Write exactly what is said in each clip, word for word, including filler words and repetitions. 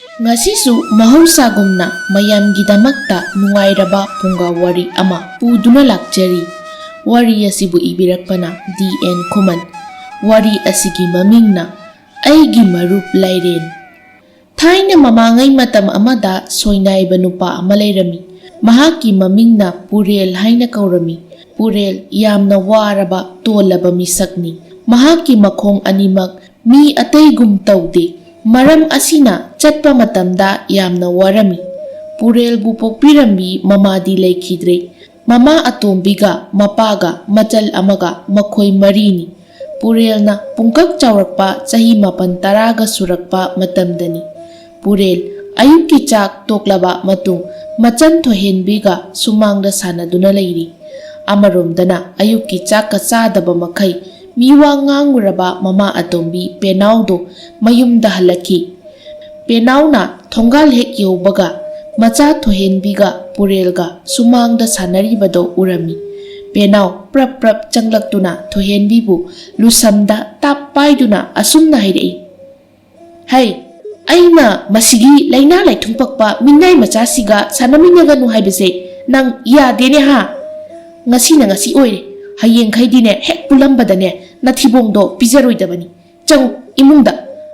ꯉꯁꯤꯁꯨ ꯃꯍꯧꯁꯥꯒꯨꯝꯅ ꯃꯌꯥꯝꯒꯤꯗꯃꯛꯇ ꯅꯨꯡꯉꯥꯏꯔꯕ ꯐꯨꯡꯒꯥ ꯋꯥꯔꯤ ꯑꯃ ꯄꯨꯗꯨꯅ ꯂꯥꯛꯆꯔꯤ꯫ ꯋꯥꯔꯤ ꯑꯁꯤꯕꯨ ꯏꯕꯤꯔꯛꯄꯅ ꯗꯤ ꯑꯦꯟ ꯈꯨꯃꯟ꯫ ꯋꯥꯔꯤ ꯑꯁꯤꯒꯤ ꯃꯃꯤꯡꯅ ꯑꯩꯒꯤ ꯃꯔꯨꯞ ꯂꯥꯏꯔꯦꯟ꯫ ꯊꯥꯏꯅ ꯃꯃꯥꯡꯉꯩ ꯃꯇꯝ ꯑꯃꯗ ꯁꯣꯏꯅꯥꯏꯕ ꯅꯨꯄꯥ ꯑꯃ ꯂꯩꯔꯝꯃꯤ꯫ ꯃꯍꯥꯛꯀꯤ ꯃꯃꯤꯡꯅ ꯄꯨꯔꯦꯜ ꯍꯥꯏꯅ ꯀꯧꯔꯝꯃꯤ꯫ ꯄꯨꯔꯦꯜ ꯌꯥꯝꯅ ꯋꯥꯔꯕ, ꯇꯣꯜꯂꯕ ꯃꯤꯁꯛꯅꯤ꯫ ꯃꯍꯥꯛꯀꯤ ꯃꯈꯣꯡ ꯑꯅꯤꯃꯛ ꯃꯤ ꯑꯇꯩꯒꯨꯝ ꯇꯧꯗꯦ꯫ ꯃꯔꯝ ꯑꯁꯤꯅ ꯆꯠꯄ ꯃꯇꯝꯗ ꯌꯥꯝꯅ ꯋꯥꯔꯝꯃꯤ꯫ ꯄꯨꯔꯦꯜꯕꯨ ꯄꯣꯛꯄꯤꯔꯝꯕꯤ ꯃꯃꯥꯗꯤ ꯂꯩꯈꯤꯗ꯭ꯔꯦ꯫ ꯃꯃꯥ ꯑꯇꯣꯝꯕꯤꯒ ꯃꯄꯥꯒ ꯃꯆꯜ ꯑꯃꯒ ꯃꯈꯣꯏ ꯃꯔꯤꯅꯤ꯫ ꯄꯨꯔꯦꯜꯅ ꯄꯨꯡꯀꯛ ꯆꯥꯎꯔꯛꯄ ꯆꯍꯤ ꯃꯥꯄꯟ ꯇꯔꯥꯒ ꯁꯨꯔꯛꯄ ꯃꯇꯝꯗꯅꯤ꯫ ꯄꯨꯔꯦꯜ ꯑꯌꯨꯛꯀꯤ ꯆꯥꯛ ꯇꯣꯛꯂꯕ ꯃꯇꯨꯡ ꯃꯆꯟ ꯊꯣꯏꯍꯦꯟꯕꯤꯒ ꯁꯨꯃꯥꯡꯗ ꯁꯥꯟꯅꯗꯨꯅ ꯂꯩꯔꯤ꯫ ꯑꯃꯔꯣꯝꯗꯅ ꯑꯌꯨꯛꯀꯤ ꯆꯥꯛꯀ ꯆꯥꯗꯕ ꯃꯈꯩ ꯃꯤꯋꯥ ꯉꯥꯡꯂꯨꯔꯕ ꯃꯃꯥ ꯑꯇꯣꯝꯕꯤ ꯄꯦꯅꯥꯎꯗꯣ ꯃꯌꯨꯝꯗ ꯍꯜꯂꯛꯈꯤ꯫ ꯄꯦꯅꯥꯎꯅ ꯊꯣꯡꯒꯥꯜ ꯍꯦꯛ ꯌꯧꯕꯒ ꯃꯆꯥ ꯊꯣꯏꯍꯦꯟꯕꯤꯒ ꯄꯨꯔꯦꯜꯒ ꯁꯨꯃꯥꯡꯗ ꯁꯥꯟꯅꯔꯤꯕꯗꯣ ꯎꯔꯝꯃꯤ꯫ ꯄꯦꯅꯥꯎ ꯄ꯭ꯔꯞ ꯄ꯭ꯔꯞ ꯆꯪꯂꯛꯇꯨꯅ ꯊꯣꯏꯍꯦꯟꯕꯤꯕꯨ ꯂꯨꯁꯝꯗ ꯇꯥꯞ ꯄꯥꯏꯗꯨꯅ ꯑꯁꯨꯝꯅ ꯍꯥꯏꯔꯛꯏ, "ꯍꯩ, ꯑꯩꯅ ꯃꯁꯤꯒꯤ ꯂꯥꯏꯅꯥ ꯂꯥꯏꯊꯨꯡ ꯄꯛꯄ ꯃꯤꯅꯥꯏ ꯃꯆꯥꯁꯤꯒ ꯁꯥꯟꯅꯃꯤꯟꯅꯒꯅꯨ ꯍꯥꯏꯕꯁꯦ ꯅꯪ ꯌꯥꯗꯦꯅꯦ ꯍꯥ? ꯉꯁꯤꯅ ꯉꯁꯤ ꯑꯣꯏꯔꯦ, ꯍꯌꯦꯡꯈꯩꯗꯤꯅꯦ ꯍꯦꯛ ꯄꯨꯜꯂꯝꯕꯗꯅꯦ ꯅꯊꯤꯕꯣꯡꯗꯣ ꯄꯤꯖꯔꯣꯏꯗꯕꯅꯤ꯫ ꯆꯪꯉꯨ ꯏꯃꯨꯡꯗ꯫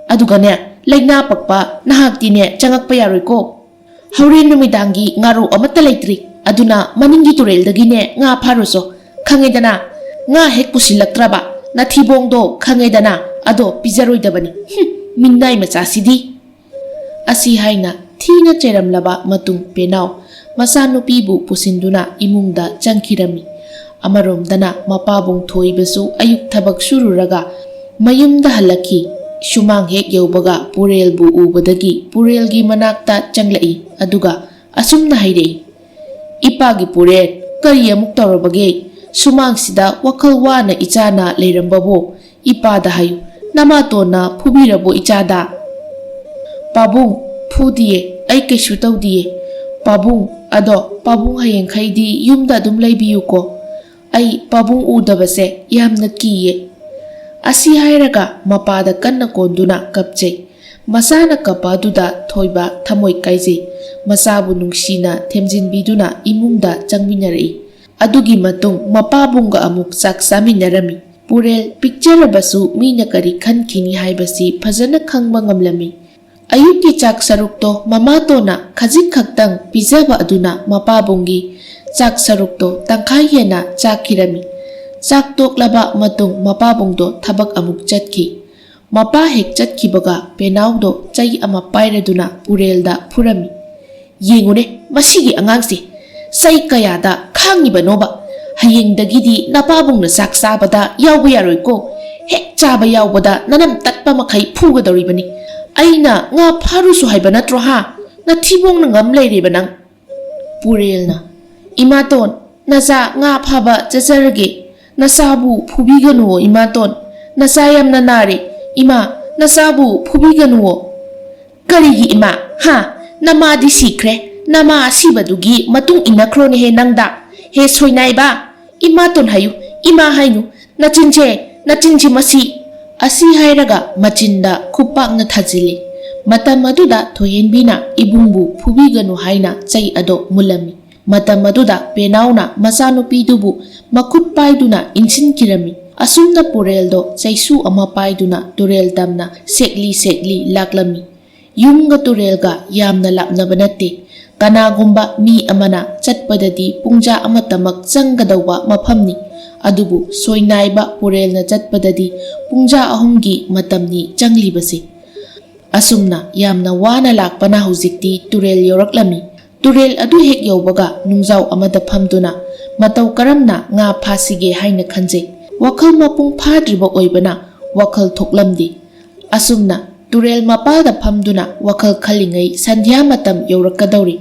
ꯑꯗꯨꯒꯅꯦ, ꯂꯥꯏꯅꯥ ꯄꯛꯄ ꯅꯍꯥꯛꯇꯤꯅꯦ ꯆꯪꯉꯛꯄ ꯌꯥꯔꯣꯏꯀꯣ꯫ ꯍꯣꯔꯦꯟ ꯅꯨꯃꯤꯗꯥꯡꯒꯤ ꯉꯥꯔꯧ ꯑꯃꯠꯇ ꯂꯩꯇ꯭ꯔꯤ, ꯑꯗꯨꯅ ꯃꯅꯤꯡꯒꯤ ꯇꯨꯔꯦꯜꯗꯒꯤꯅꯦ ꯉꯥ ꯐꯥꯔꯨꯆꯣ꯫ ꯈꯪꯉꯦꯗꯅ, ꯉꯥ ꯍꯦꯛ ꯄꯨꯁꯤꯜꯂꯛꯇ꯭ꯔꯕ ꯅꯊꯤꯕꯣꯡꯗꯣ ꯈꯪꯉꯦꯗꯅ, ꯑꯗꯣ ꯄꯤꯖꯔꯣꯏꯗꯕꯅꯤ꯫ ꯍꯨꯝ, ꯃꯤꯅꯥꯏ ꯃꯆꯥꯁꯤꯗꯤ꯫" ꯑꯁꯤ ꯍꯥꯏꯅ ꯊꯤꯅ ꯆꯩꯔꯝꯂꯕ ꯃꯇꯨꯡ ꯄꯦꯅꯥꯎ ꯃꯆꯥꯅꯨꯄꯤꯕꯨ ꯄꯨꯁꯤꯟꯗꯨꯅ ꯏꯃꯨꯡꯗ ꯆꯪꯈꯤꯔꯝꯃꯤ꯫ ꯑꯃꯔꯣꯝꯗꯅ ꯃꯄꯥꯕꯨꯡ ꯊꯣꯏꯕꯁꯨ ꯑꯌꯨꯛ ꯊꯕꯛ ꯁꯨꯔꯨꯔꯒ ꯃꯌꯨꯝꯗ ꯍꯜꯂꯛꯈꯤ꯫ ꯁꯨꯃꯥꯡ ꯍꯦꯛ ꯌꯧꯕꯒ ꯄꯨꯔꯦꯜꯕꯨ ꯎꯕꯗꯒꯤ ꯄꯨꯔꯦꯜꯒꯤ ꯃꯅꯥꯛꯇ ꯆꯪꯂꯛꯏ꯫ ꯑꯗꯨꯒ ꯑꯁꯨꯝꯅ ꯍꯥꯏꯔꯛꯏ, "ꯏꯄꯥꯒꯤ ꯄꯨꯔꯦꯜ, ꯀꯔꯤ ꯑꯃꯨꯛ ꯇꯧꯔꯕꯒꯦ? ꯁꯨꯃꯥꯡꯁꯤꯗ ꯋꯥꯈꯜ ꯋꯥꯅ ꯏꯆꯥꯅ ꯂꯩꯔꯝꯕꯕꯨ ꯏꯄꯥꯗ ꯍꯥꯏꯌꯨ, ꯅꯃꯥꯇꯣꯟꯅ ꯐꯨꯕꯤꯔꯕꯣ ꯏꯆꯥꯗ?" "ꯄꯥꯕꯨꯡ, ꯐꯨꯗꯤꯌꯦ, ꯑꯩ ꯀꯩꯁꯨ ꯇꯧꯗꯤꯌꯦ꯫ ꯄꯥꯕꯨꯡ, ꯑꯗꯣ ꯄꯥꯕꯨꯡ ꯍꯌꯦꯡꯈꯩꯗꯤ ꯌꯨꯝꯗ ꯑꯗꯨꯝ ꯂꯩꯕꯤꯌꯨꯀꯣ꯫ ꯑꯩ ꯄꯥꯕꯨꯡ ꯎꯗꯕꯁꯦ ꯌꯥꯝꯅ ꯀꯤꯌꯦ꯫" ꯑꯁꯤ ꯍꯥꯏꯔꯒ ꯃꯄꯥꯗ ꯀꯟꯅ ꯀꯣꯟꯗꯨꯅ ꯀꯞꯆꯩ꯫ ꯃꯆꯥꯅ ꯀꯞꯄ ꯑꯗꯨꯗ ꯊꯣꯏꯕ ꯊꯃꯣꯏ ꯀꯥꯏꯖꯩ꯫ ꯃꯆꯥꯕꯨ ꯅꯨꯡꯁꯤꯅ ꯊꯦꯝꯖꯤꯟꯕꯤꯗꯨꯅ ꯏꯃꯨꯡꯗ ꯆꯪꯃꯤꯟꯅꯔꯛꯏ꯫ ꯑꯗꯨꯒꯤ ꯃꯇꯨꯡ ꯃꯄꯥꯕꯨꯡꯒ ꯑꯃꯨꯛ ꯆꯥꯛ ꯆꯥꯃꯤꯟꯅꯔꯝꯃꯤ꯫ ꯄꯨꯔꯦꯜ ꯄꯤꯛꯆꯔꯕꯁꯨ ꯃꯤꯅ ꯀꯔꯤ ꯈꯟꯈꯤꯅꯤ ꯍꯥꯏꯕꯁꯤ ꯐꯖꯅ ꯈꯪꯕ ꯉꯝꯂꯝꯃꯤ꯫ ꯑꯌꯨꯛꯀꯤ ꯆꯥꯛ ꯁꯔꯨꯛꯇꯣ ꯃꯃꯥꯇꯣꯟꯅ ꯈꯖꯤꯛ ꯈꯛꯇꯪ ꯄꯤꯖꯕ ꯑꯗꯨꯅ ꯃꯄꯥꯕꯨꯡꯒꯤ ꯆꯥꯛ ꯁꯔꯨꯛꯇꯣ ꯇꯪꯈꯥꯏ ꯍꯦꯟꯅ ꯆꯥꯈꯤꯔꯝꯃꯤ꯫ ꯆꯥꯛ ꯇꯣꯛꯂꯕ ꯃꯇꯨꯡ ꯃꯄꯥꯕꯨꯡꯗꯣ ꯊꯕꯛ ꯑꯃꯨꯛ ꯆꯠꯈꯤ꯫ ꯃꯄꯥ ꯍꯦꯛ ꯆꯠꯈꯤꯕꯒ ꯄꯦꯅꯥꯎꯗꯣ ꯆꯩ ꯑꯃ ꯄꯥꯏꯔꯗꯨꯅ ꯄꯨꯔꯦꯜꯗ ꯐꯨꯔꯝꯃꯤ꯫ "ꯌꯦꯡꯉꯨꯅꯦ, ꯃꯁꯤꯒꯤ ꯑꯉꯥꯡꯁꯦ ꯆꯩ ꯀꯌꯥꯗ ꯈꯥꯡꯉꯤꯕꯅꯣꯕ꯫ ꯍꯌꯦꯡꯗꯒꯤꯗꯤ ꯅꯄꯥꯕꯨꯡꯅ ꯆꯥꯛ ꯆꯥꯕꯗ ꯌꯥꯎꯕ ꯌꯥꯔꯣꯏꯀꯣ꯫ ꯍꯦꯛ ꯆꯥꯕ ꯌꯥꯎꯕꯗ ꯅꯅꯝ ꯇꯠꯄ ꯃꯈꯩ ꯐꯨꯒꯗꯧꯔꯤꯕꯅꯤ꯫ ꯑꯩꯅ ꯉꯥ ꯐꯥꯔꯨꯁꯨ ꯍꯥꯏꯕ ꯅꯠꯇ꯭ꯔꯣ ꯍꯥ? ꯅꯊꯤꯕꯣꯡꯅ ꯉꯝ ꯂꯩꯔꯦꯕ ꯅꯪ꯫" ꯄꯨꯔꯦꯜꯅ, "ꯏꯃꯥꯇꯣꯟ, ꯅꯆꯥ ꯉꯥ ꯐꯥꯕ ꯆꯠꯆꯔꯒꯦ꯫ ꯅꯆꯥꯕꯨ ꯐꯨꯕꯤꯒꯅꯨꯋꯣ ꯏꯃꯥꯇꯣꯟ꯫ ꯅꯆꯥ ꯌꯥꯝꯅ ꯅꯥꯔꯦ꯫ ꯏꯃꯥ, ꯅꯆꯥꯕꯨ ꯐꯨꯕꯤꯒꯅꯨꯋꯣ꯫" "ꯀꯔꯤꯒꯤ ꯏꯃꯥ? ꯍꯥ? ꯅꯃꯥꯗꯤ ꯁꯤꯈ꯭ꯔꯦ꯫ ꯅꯃꯥ ꯑꯁꯤꯕꯗꯨꯒꯤ ꯃꯇꯨꯡ ꯏꯟꯅꯈ꯭ꯔꯣꯅꯦꯍꯦ ꯅꯪꯗ꯫ ꯍꯦ ꯁꯣꯏꯅꯥꯏꯕ, ꯏꯃꯥꯇꯣꯟ ꯍꯥꯏꯌꯨ, ꯏꯃꯥ ꯍꯥꯏꯅꯨ꯫ ꯅꯆꯤꯟꯁꯦ, ꯅꯆꯤꯟꯁꯦ ꯃꯁꯤ!" ꯑꯁꯤ ꯍꯥꯏꯔꯒ ꯃꯆꯤꯟꯗ ꯈꯨꯄꯥꯛꯅ ꯊꯥꯖꯤꯜꯂꯤ꯫ ꯃꯇꯝ ꯑꯗꯨꯗ ꯊꯣꯏꯍꯦꯟꯕꯤꯅ ꯏꯕꯨꯡꯕꯨ ꯐꯨꯕꯤꯒꯅꯨ ꯍꯥꯏꯅ ꯆꯩ ꯑꯗꯣ ꯃꯨꯜꯂꯝꯃꯤ꯫ ꯃꯇꯝ ꯑꯗꯨꯗ ꯄꯦꯅꯥꯎꯅ ꯃꯆꯥꯅꯨꯄꯤꯗꯨꯕꯨ ꯃꯈꯨꯠ ꯄꯥꯏꯗꯨꯅ ꯏꯟꯁꯤꯟꯈꯤꯔꯝꯃꯤ꯫ ꯑꯁꯨꯝꯅ ꯄꯨꯔꯦꯜꯗꯣ ꯆꯩꯁꯨ ꯑꯃ ꯄꯥꯏꯗꯨꯅ ꯇꯨꯔꯦꯜ ꯇꯝꯅ ꯁꯦꯛꯂꯤ ꯁꯦꯛꯂꯤ ꯂꯥꯛꯂꯝꯃꯤ꯫ ꯌꯨꯝꯒ ꯇꯨꯔꯦꯜꯒ ꯌꯥꯝꯅ ꯂꯥꯞꯅꯕ ꯅꯠꯇꯦ꯫ ꯀꯅꯥꯒꯨꯝꯕ ꯃꯤ ꯑꯃꯅ ꯆꯠꯄꯗꯗꯤ ꯄꯨꯡꯖꯥ ꯑꯃꯇꯃꯛ ꯆꯪꯒꯗꯧꯕ ꯃꯐꯝꯅꯤ꯫ ꯑꯗꯨꯕꯨ ꯁꯣꯏꯅꯥꯏꯕ ꯄꯨꯔꯦꯜꯅ ꯆꯠꯄꯗꯗꯤ ꯄꯨꯡꯖꯥ ꯑꯍꯨꯝꯒꯤ ꯃꯇꯝꯅꯤ ꯆꯪꯂꯤꯕꯁꯦ꯫ ꯑꯁꯨꯝꯅ ꯌꯥꯝꯅ ꯋꯥꯅ ꯂꯥꯛꯄꯅ ꯍꯧꯖꯤꯛꯇꯤ ꯇꯨꯔꯦꯜ ꯌꯧꯔꯛꯂꯝꯃꯤ꯫ ꯇꯨꯔꯦꯜ ꯑꯗꯨ ꯍꯦꯛ ꯌꯧꯕꯒ ꯅꯨꯡꯖꯥꯎ ꯑꯃꯗ ꯐꯝꯗꯨꯅ ꯃꯇꯧ ꯀꯔꯝꯅ ꯉꯥ ꯐꯥꯁꯤꯒꯦ ꯍꯥꯏꯅ ꯈꯟꯖꯩ꯫ ꯋꯥꯈꯜ ꯃꯄꯨꯡ ꯐꯥꯗ꯭ꯔꯤꯕ ꯑꯣꯏꯕꯅ ꯋꯥꯈꯜ ꯊꯣꯛꯂꯝꯗꯦ꯫ ꯑꯁꯨꯝꯅ ꯇꯨꯔꯦꯜ ꯃꯄꯥꯜꯗ ꯐꯝꯗꯨꯅ ꯋꯥꯈꯜ ꯈꯜꯂꯤꯉꯩ ꯁꯟꯙ꯭ꯌꯥ ꯃꯇꯝ ꯌꯧꯔꯛꯀꯗꯧꯔꯤ꯫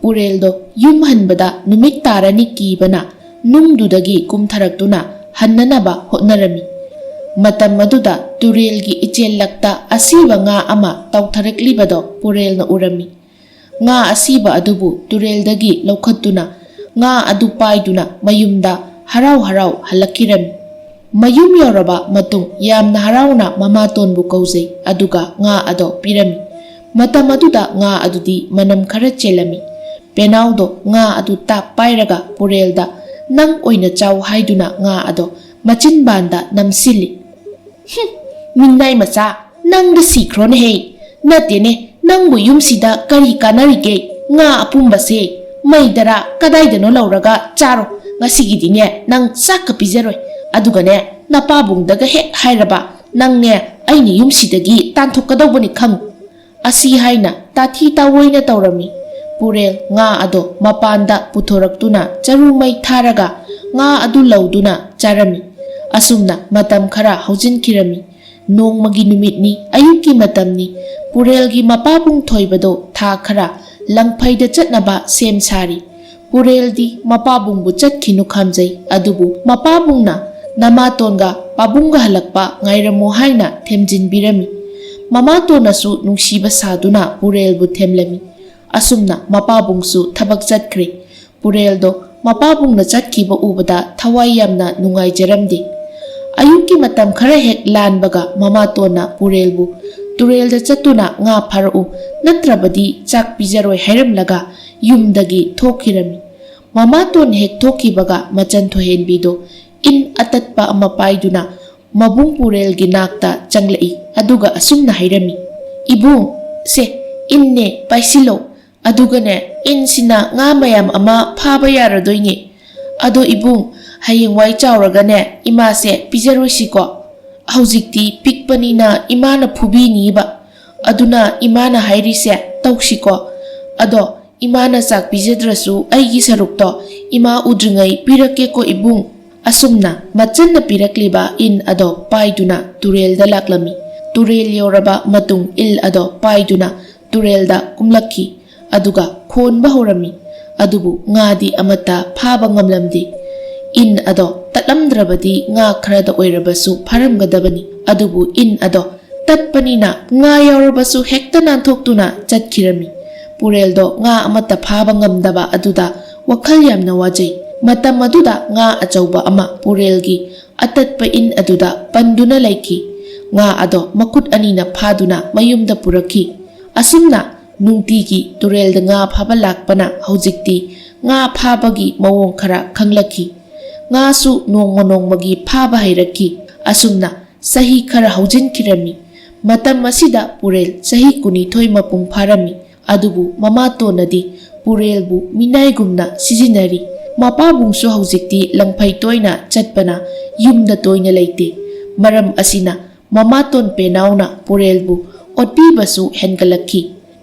ꯄꯨꯔꯦꯜꯗꯣ ꯌꯨꯝ ꯍꯟꯕꯗ ꯅꯨꯃꯤꯠ ꯇꯥꯔꯅꯤ ꯀꯤꯕꯅ ꯅꯨꯡꯗꯨꯗꯒꯤ ꯀꯨꯝꯊꯔꯛꯇꯨꯅ ꯍꯟꯅꯅꯕ ꯍꯣꯠꯅꯔꯝꯃꯤ꯫ ꯃꯇꯝ ꯑꯗꯨꯗ ꯇꯨꯔꯦꯜꯒꯤ ꯏꯆꯦꯜꯂꯛꯇ ꯑꯁꯤꯕ ꯉꯥ ꯑꯃ ꯇꯥꯎꯊꯔꯛꯂꯤꯕꯗꯣ ꯄꯨꯔꯦꯜꯅ ꯎꯔꯝꯃꯤ꯫ ꯉꯥ ꯑꯁꯤꯕ ꯑꯗꯨꯕꯨ ꯇꯨꯔꯦꯜꯗꯒꯤ ꯂꯧꯈꯠꯇꯨꯅ ꯉꯥ ꯑꯗꯨ ꯄꯥꯏꯗꯨꯅ ꯃꯌꯨꯝꯗ ꯍꯔꯥꯎ ꯍꯔꯥꯎ ꯍꯜꯂꯛꯈꯤꯔꯝꯃꯤ꯫ ꯃꯌꯨꯝ ꯌꯧꯔꯕ ꯃꯇꯨꯡ ꯌꯥꯝꯅ ꯍꯔꯥꯎꯅ ꯃꯃꯥꯇꯣꯟꯕꯨ ꯀꯧꯖꯩ, ꯑꯗꯨꯒ ꯉꯥ ꯑꯗꯣ ꯄꯤꯔꯝꯃꯤ꯫ ꯃꯇꯝ ꯑꯗꯨꯗ ꯉꯥ ꯑꯗꯨꯗꯤ ꯃꯅꯝ ꯈꯔ ꯆꯦꯜꯂꯝꯃꯤ꯫ ꯄꯦꯅꯥꯎꯗꯣ ꯉꯥ ꯑꯗꯨ ꯇꯥꯞ ꯄꯥꯏꯔꯒ ꯄꯨꯔꯦꯜꯗ "ꯅꯪ ꯑꯣꯏꯅ ꯆꯥꯎ" ꯍꯥꯏꯗꯨꯅ ꯉꯥ ꯑꯗꯣ ꯃꯆꯤꯟꯕꯥꯟꯗ ꯅꯝꯁꯤꯜꯂꯤ꯫ "ꯍꯨꯝ, ꯃꯤꯅꯥꯏ ꯃꯆꯥ, ꯅꯪꯗ ꯁꯤꯈ꯭ꯔꯣꯅꯦꯍꯦ꯫ ꯅꯠꯇꯦꯅꯦ, ꯅꯪꯕꯨ ꯌꯨꯝꯁꯤꯗ ꯀꯔꯤ ꯀꯥꯟꯅꯔꯤꯒꯦ? ꯉꯥ ꯑꯄꯨꯝꯕꯁꯦ ꯃꯩꯗꯔꯥ ꯀꯗꯥꯏꯗꯅꯣ ꯂꯧꯔꯒ ꯆꯥꯔꯣ꯫ ꯉꯁꯤꯒꯤꯗꯤꯅꯦ ꯅꯪ ꯆꯥꯛꯀ ꯄꯤꯖꯔꯣꯏ꯫ ꯑꯗꯨꯒꯅꯦ, ꯅꯄꯥꯕꯨꯡꯗꯒ ꯍꯦꯛ ꯍꯥꯏꯔꯕ, ꯅꯪꯅꯦ ꯑꯩꯅ ꯌꯨꯝꯁꯤꯗꯒꯤ ꯇꯥꯟꯊꯣꯛꯀꯗꯧꯕꯅꯤ, ꯈꯪꯉꯨ꯫" ꯑꯁꯤ ꯍꯥꯏꯅ ꯇꯥꯊꯤ ꯇꯥꯑꯣꯏꯅ ꯇꯧꯔꯝꯃꯤ꯫ ꯄꯨꯔꯦꯜ ꯉꯥ ꯑꯗꯣ ꯃꯄꯥꯟꯗ ꯄꯨꯊꯣꯔꯛꯇꯨꯅ ꯆꯔꯨ ꯃꯩ ꯊꯥꯔꯒ ꯉꯥ ꯑꯗꯨ ꯂꯧꯗꯨꯅ ꯆꯥꯔꯝꯃꯤ꯫ ꯑꯁꯨꯝꯅ ꯃꯇꯝ ꯈꯔ ꯍꯧꯖꯤꯟꯈꯤꯔꯝꯃꯤ꯫ ꯅꯣꯡꯃꯒꯤ ꯅꯨꯃꯤꯠꯅꯤ, ꯑꯌꯨꯛꯀꯤ ꯃꯇꯝꯅꯤ꯫ ꯄꯨꯔꯦꯜꯒꯤ ꯃꯄꯥꯕꯨꯡ ꯊꯣꯏꯕꯗꯣ ꯊꯥ ꯈꯔ ꯂꯪꯐꯩꯗ ꯆꯠꯅꯕ ꯁꯦꯝ ꯁꯥꯔꯤ꯫ ꯄꯨꯔꯦꯜꯗꯤ ꯃꯄꯥꯕꯨꯡꯕꯨ ꯆꯠꯈꯤꯅꯨ ꯈꯥꯝꯖꯩ, ꯑꯗꯨꯕꯨ ꯃꯄꯥꯕꯨꯡꯅ ꯅꯃꯥꯇꯣꯟꯒ ꯄꯥꯕꯨꯡꯒ ꯍꯜꯂꯛꯄ ꯉꯥꯏꯔꯝꯃꯨ ꯍꯥꯏꯅ ꯊꯦꯝꯖꯤꯟꯕꯤꯔꯝꯃꯤ꯫ ꯃꯃꯥꯇꯣꯟꯅꯁꯨ ꯅꯨꯡꯁꯤꯕ ꯁꯥꯗꯨꯅ ꯄꯨꯔꯦꯜꯕꯨ ꯊꯦꯝꯂꯝꯃꯤ꯫ ꯑꯁꯨꯝꯅ ꯃꯄꯥꯕꯨꯡꯁꯨ ꯊꯕꯛ ꯆꯠꯈ꯭ꯔꯦ꯫ ꯄꯨꯔꯦꯜꯗꯣ ꯃꯄꯥꯕꯨꯡꯅ ꯆꯠꯈꯤꯕ ꯎꯕꯗ ꯊꯋꯥꯏ ꯌꯥꯝꯅ ꯅꯨꯡꯉꯥꯏꯖꯔꯝꯗꯦ꯫ ꯑꯌꯨꯛꯀꯤ ꯃꯇꯝ ꯈꯔ ꯍꯦꯛ ꯂꯥꯟꯕꯒ ꯃꯃꯥꯇꯣꯟꯅ ꯄꯨꯔꯦꯜꯕꯨ ꯇꯨꯔꯦꯜꯗ ꯆꯠꯇꯨꯅ ꯉꯥ ꯐꯥꯔꯛꯎ, ꯅꯠꯇ꯭ꯔꯕꯗꯤ ꯆꯥꯛ ꯄꯤꯖꯔꯣꯏ ꯍꯥꯏꯔꯝꯂꯒ ꯌꯨꯝꯗꯒꯤ ꯊꯣꯛꯈꯤꯔꯝꯃꯤ꯫ ꯃꯃꯥꯇꯣꯟ ꯍꯦꯛ ꯊꯣꯛꯈꯤꯕꯒ ꯃꯆꯟ ꯊꯣꯏꯍꯦꯟꯕꯤꯗꯣ ꯏꯟ ꯑꯇꯠꯄ ꯑꯃ ꯄꯥꯏꯗꯨꯅ ꯃꯕꯨꯡ ꯄꯨꯔꯦꯜꯒꯤ ꯅꯥꯛꯇ ꯆꯪꯂꯛꯏ, ꯑꯗꯨꯒ ꯑꯁꯨꯝꯅ ꯍꯥꯏꯔꯝꯃꯤ, "ꯏꯕꯨꯡ, ꯁꯦ, ꯏꯟꯅꯦ, ꯄꯥꯏꯁꯤꯜꯂꯣ꯫ ꯑꯗꯨꯒꯅꯦ, ꯏꯟꯁꯤꯅ ꯉꯥ ꯃꯌꯥꯝ ꯑꯃ ꯐꯥꯕ ꯌꯥꯔꯗꯣꯏꯅꯦ꯫ ꯑꯗꯣ ꯏꯕꯨꯡ, ꯍꯌꯦꯡꯋꯥꯏ ꯆꯥꯎꯔꯒꯅꯦ, ꯏꯃꯥꯁꯦ ꯄꯤꯖꯔꯣꯏꯁꯤꯀꯣ? ꯍꯧꯖꯤꯛꯇꯤ ꯄꯤꯛꯄꯅꯤꯅ ꯏꯃꯥꯅ ꯐꯨꯕꯤꯅꯤꯕ꯫ ꯑꯗꯨꯅ ꯏꯃꯥꯅ ꯍꯥꯏꯔꯤꯁꯦ ꯇꯧꯁꯤꯀꯣ꯫ ꯑꯗꯣ ꯏꯃꯥꯅ ꯆꯥꯛ ꯄꯤꯖꯗ꯭ꯔꯁꯨ ꯑꯩꯒꯤ ꯁꯔꯨꯛꯇꯣ ꯏꯃꯥ ꯎꯗ꯭ꯔꯤꯉꯩ ꯄꯤꯔꯛꯀꯦꯀꯣ ꯏꯕꯨꯡ꯫" ꯑꯁꯨꯝꯅ ꯃꯆꯟꯅ ꯄꯤꯔꯛꯂꯤꯕ ꯏꯟ ꯑꯗꯣ ꯄꯥꯏꯗꯨꯅ ꯇꯨꯔꯦꯜꯗ ꯂꯥꯛꯂꯝꯃꯤ꯫ ꯇꯨꯔꯦꯜ ꯌꯧꯔꯕ ꯃꯇꯨꯡ ꯏꯜ ꯑꯗꯣ ꯄꯥꯏꯗꯨꯅ ꯇꯨꯔꯦꯜꯗ ꯀꯨꯝꯂꯛꯈꯤ, ꯑꯗꯨꯒ ꯈꯣꯟꯕ ꯍꯧꯔꯝꯃꯤ꯫ ꯑꯗꯨꯕꯨ ꯉꯥꯗꯤ ꯑꯃꯠꯇ ꯐꯥꯕ ꯉꯝꯂꯝꯗꯦ꯫ ꯏꯟ ꯑꯗꯣ ꯇꯠꯂꯝꯗ꯭ꯔꯕꯗꯤ ꯉꯥ ꯈꯔꯗ ꯑꯣꯏꯔꯕꯁꯨ ꯐꯥꯔꯝꯒꯗꯕꯅꯤ꯫ ꯑꯗꯨꯕꯨ ꯏꯟ ꯑꯗꯣ ꯇꯠꯄꯅꯤꯅ ꯉꯥ ꯌꯥꯎꯔꯕꯁꯨ ꯍꯦꯛꯇ ꯅꯥꯟꯊꯣꯛꯇꯨꯅ ꯆꯠꯈꯤꯔꯝꯃꯤ꯫ ꯄꯨꯔꯦꯜꯗꯣ ꯉꯥ ꯑꯃꯠꯇ ꯐꯥꯕ ꯉꯝꯗꯕ ꯑꯗꯨꯗ ꯋꯥꯈꯜ ꯌꯥꯝꯅ ꯋꯥꯖꯩ꯫ ꯃꯇꯝ ꯑꯗꯨꯗ ꯉꯥ ꯑꯆꯧꯕ ꯑꯃ ꯄꯨꯔꯦꯜꯒꯤ ꯑꯇꯠꯄ ꯏꯟ ꯑꯗꯨꯗ ꯄꯟꯗꯨꯅ ꯂꯩꯈꯤ꯫ ꯉꯥ ꯑꯗꯣ ꯃꯈꯨꯠ ꯑꯅꯤꯅ ꯐꯥꯗꯨꯅ ꯃꯌꯨꯝꯗ ꯄꯨꯔꯛꯈꯤ꯫ ꯑꯁꯨꯝꯅ ꯅꯨꯡꯇꯤꯒꯤ ꯇꯨꯔꯦꯜꯗ ꯉꯥ ꯐꯥꯕ ꯂꯥꯛꯄꯅ ꯍꯧꯖꯤꯛꯇꯤ ꯉꯥ ꯐꯥꯕꯒꯤ ꯃꯑꯣꯡ ꯈꯔ ꯈꯪꯂꯛꯈꯤ꯫ ꯉꯥꯁꯨ ꯅꯣꯡꯃ ꯅꯣꯡꯃꯒꯤ ꯐꯥꯕ ꯍꯩꯔꯛꯈꯤ꯫ ꯑꯁꯨꯝꯅ ꯆꯍꯤ ꯈꯔ ꯍꯧꯖꯤꯟꯈꯤꯔꯝꯃꯤ꯫ ꯃꯇꯝ ꯑꯁꯤꯗ ꯄꯨꯔꯦꯜ ꯆꯍꯤ ꯀꯨꯟꯅꯤꯊꯣꯏ ꯃꯄꯨꯡ ꯐꯥꯔꯝꯃꯤ꯫ ꯑꯗꯨꯕꯨ ꯃꯃꯥꯇꯣꯟꯅꯗꯤ ꯄꯨꯔꯦꯜꯕꯨ ꯃꯤꯅꯥꯏꯒꯨꯝꯅ ꯁꯤꯖꯤꯟꯅꯔꯤ꯫ ꯃꯄꯥꯕꯨꯡꯁꯨ ꯍꯧꯖꯤꯛꯇꯤ ꯂꯪꯐꯩ ꯇꯣꯏꯅ ꯆꯠꯄꯅ ꯌꯨꯝꯗ ꯇꯣꯏꯅ ꯂꯩꯇꯦ꯫ ꯃꯔꯝ ꯑꯁꯤꯅ ꯃꯃꯥꯇꯣꯟ ꯄꯦꯅꯥꯎꯅ ꯄꯨꯔꯦꯜꯕꯨ ꯑꯣꯠꯄꯤꯕꯁꯨ ꯍꯦꯟꯒꯠꯂꯛꯈꯤ꯫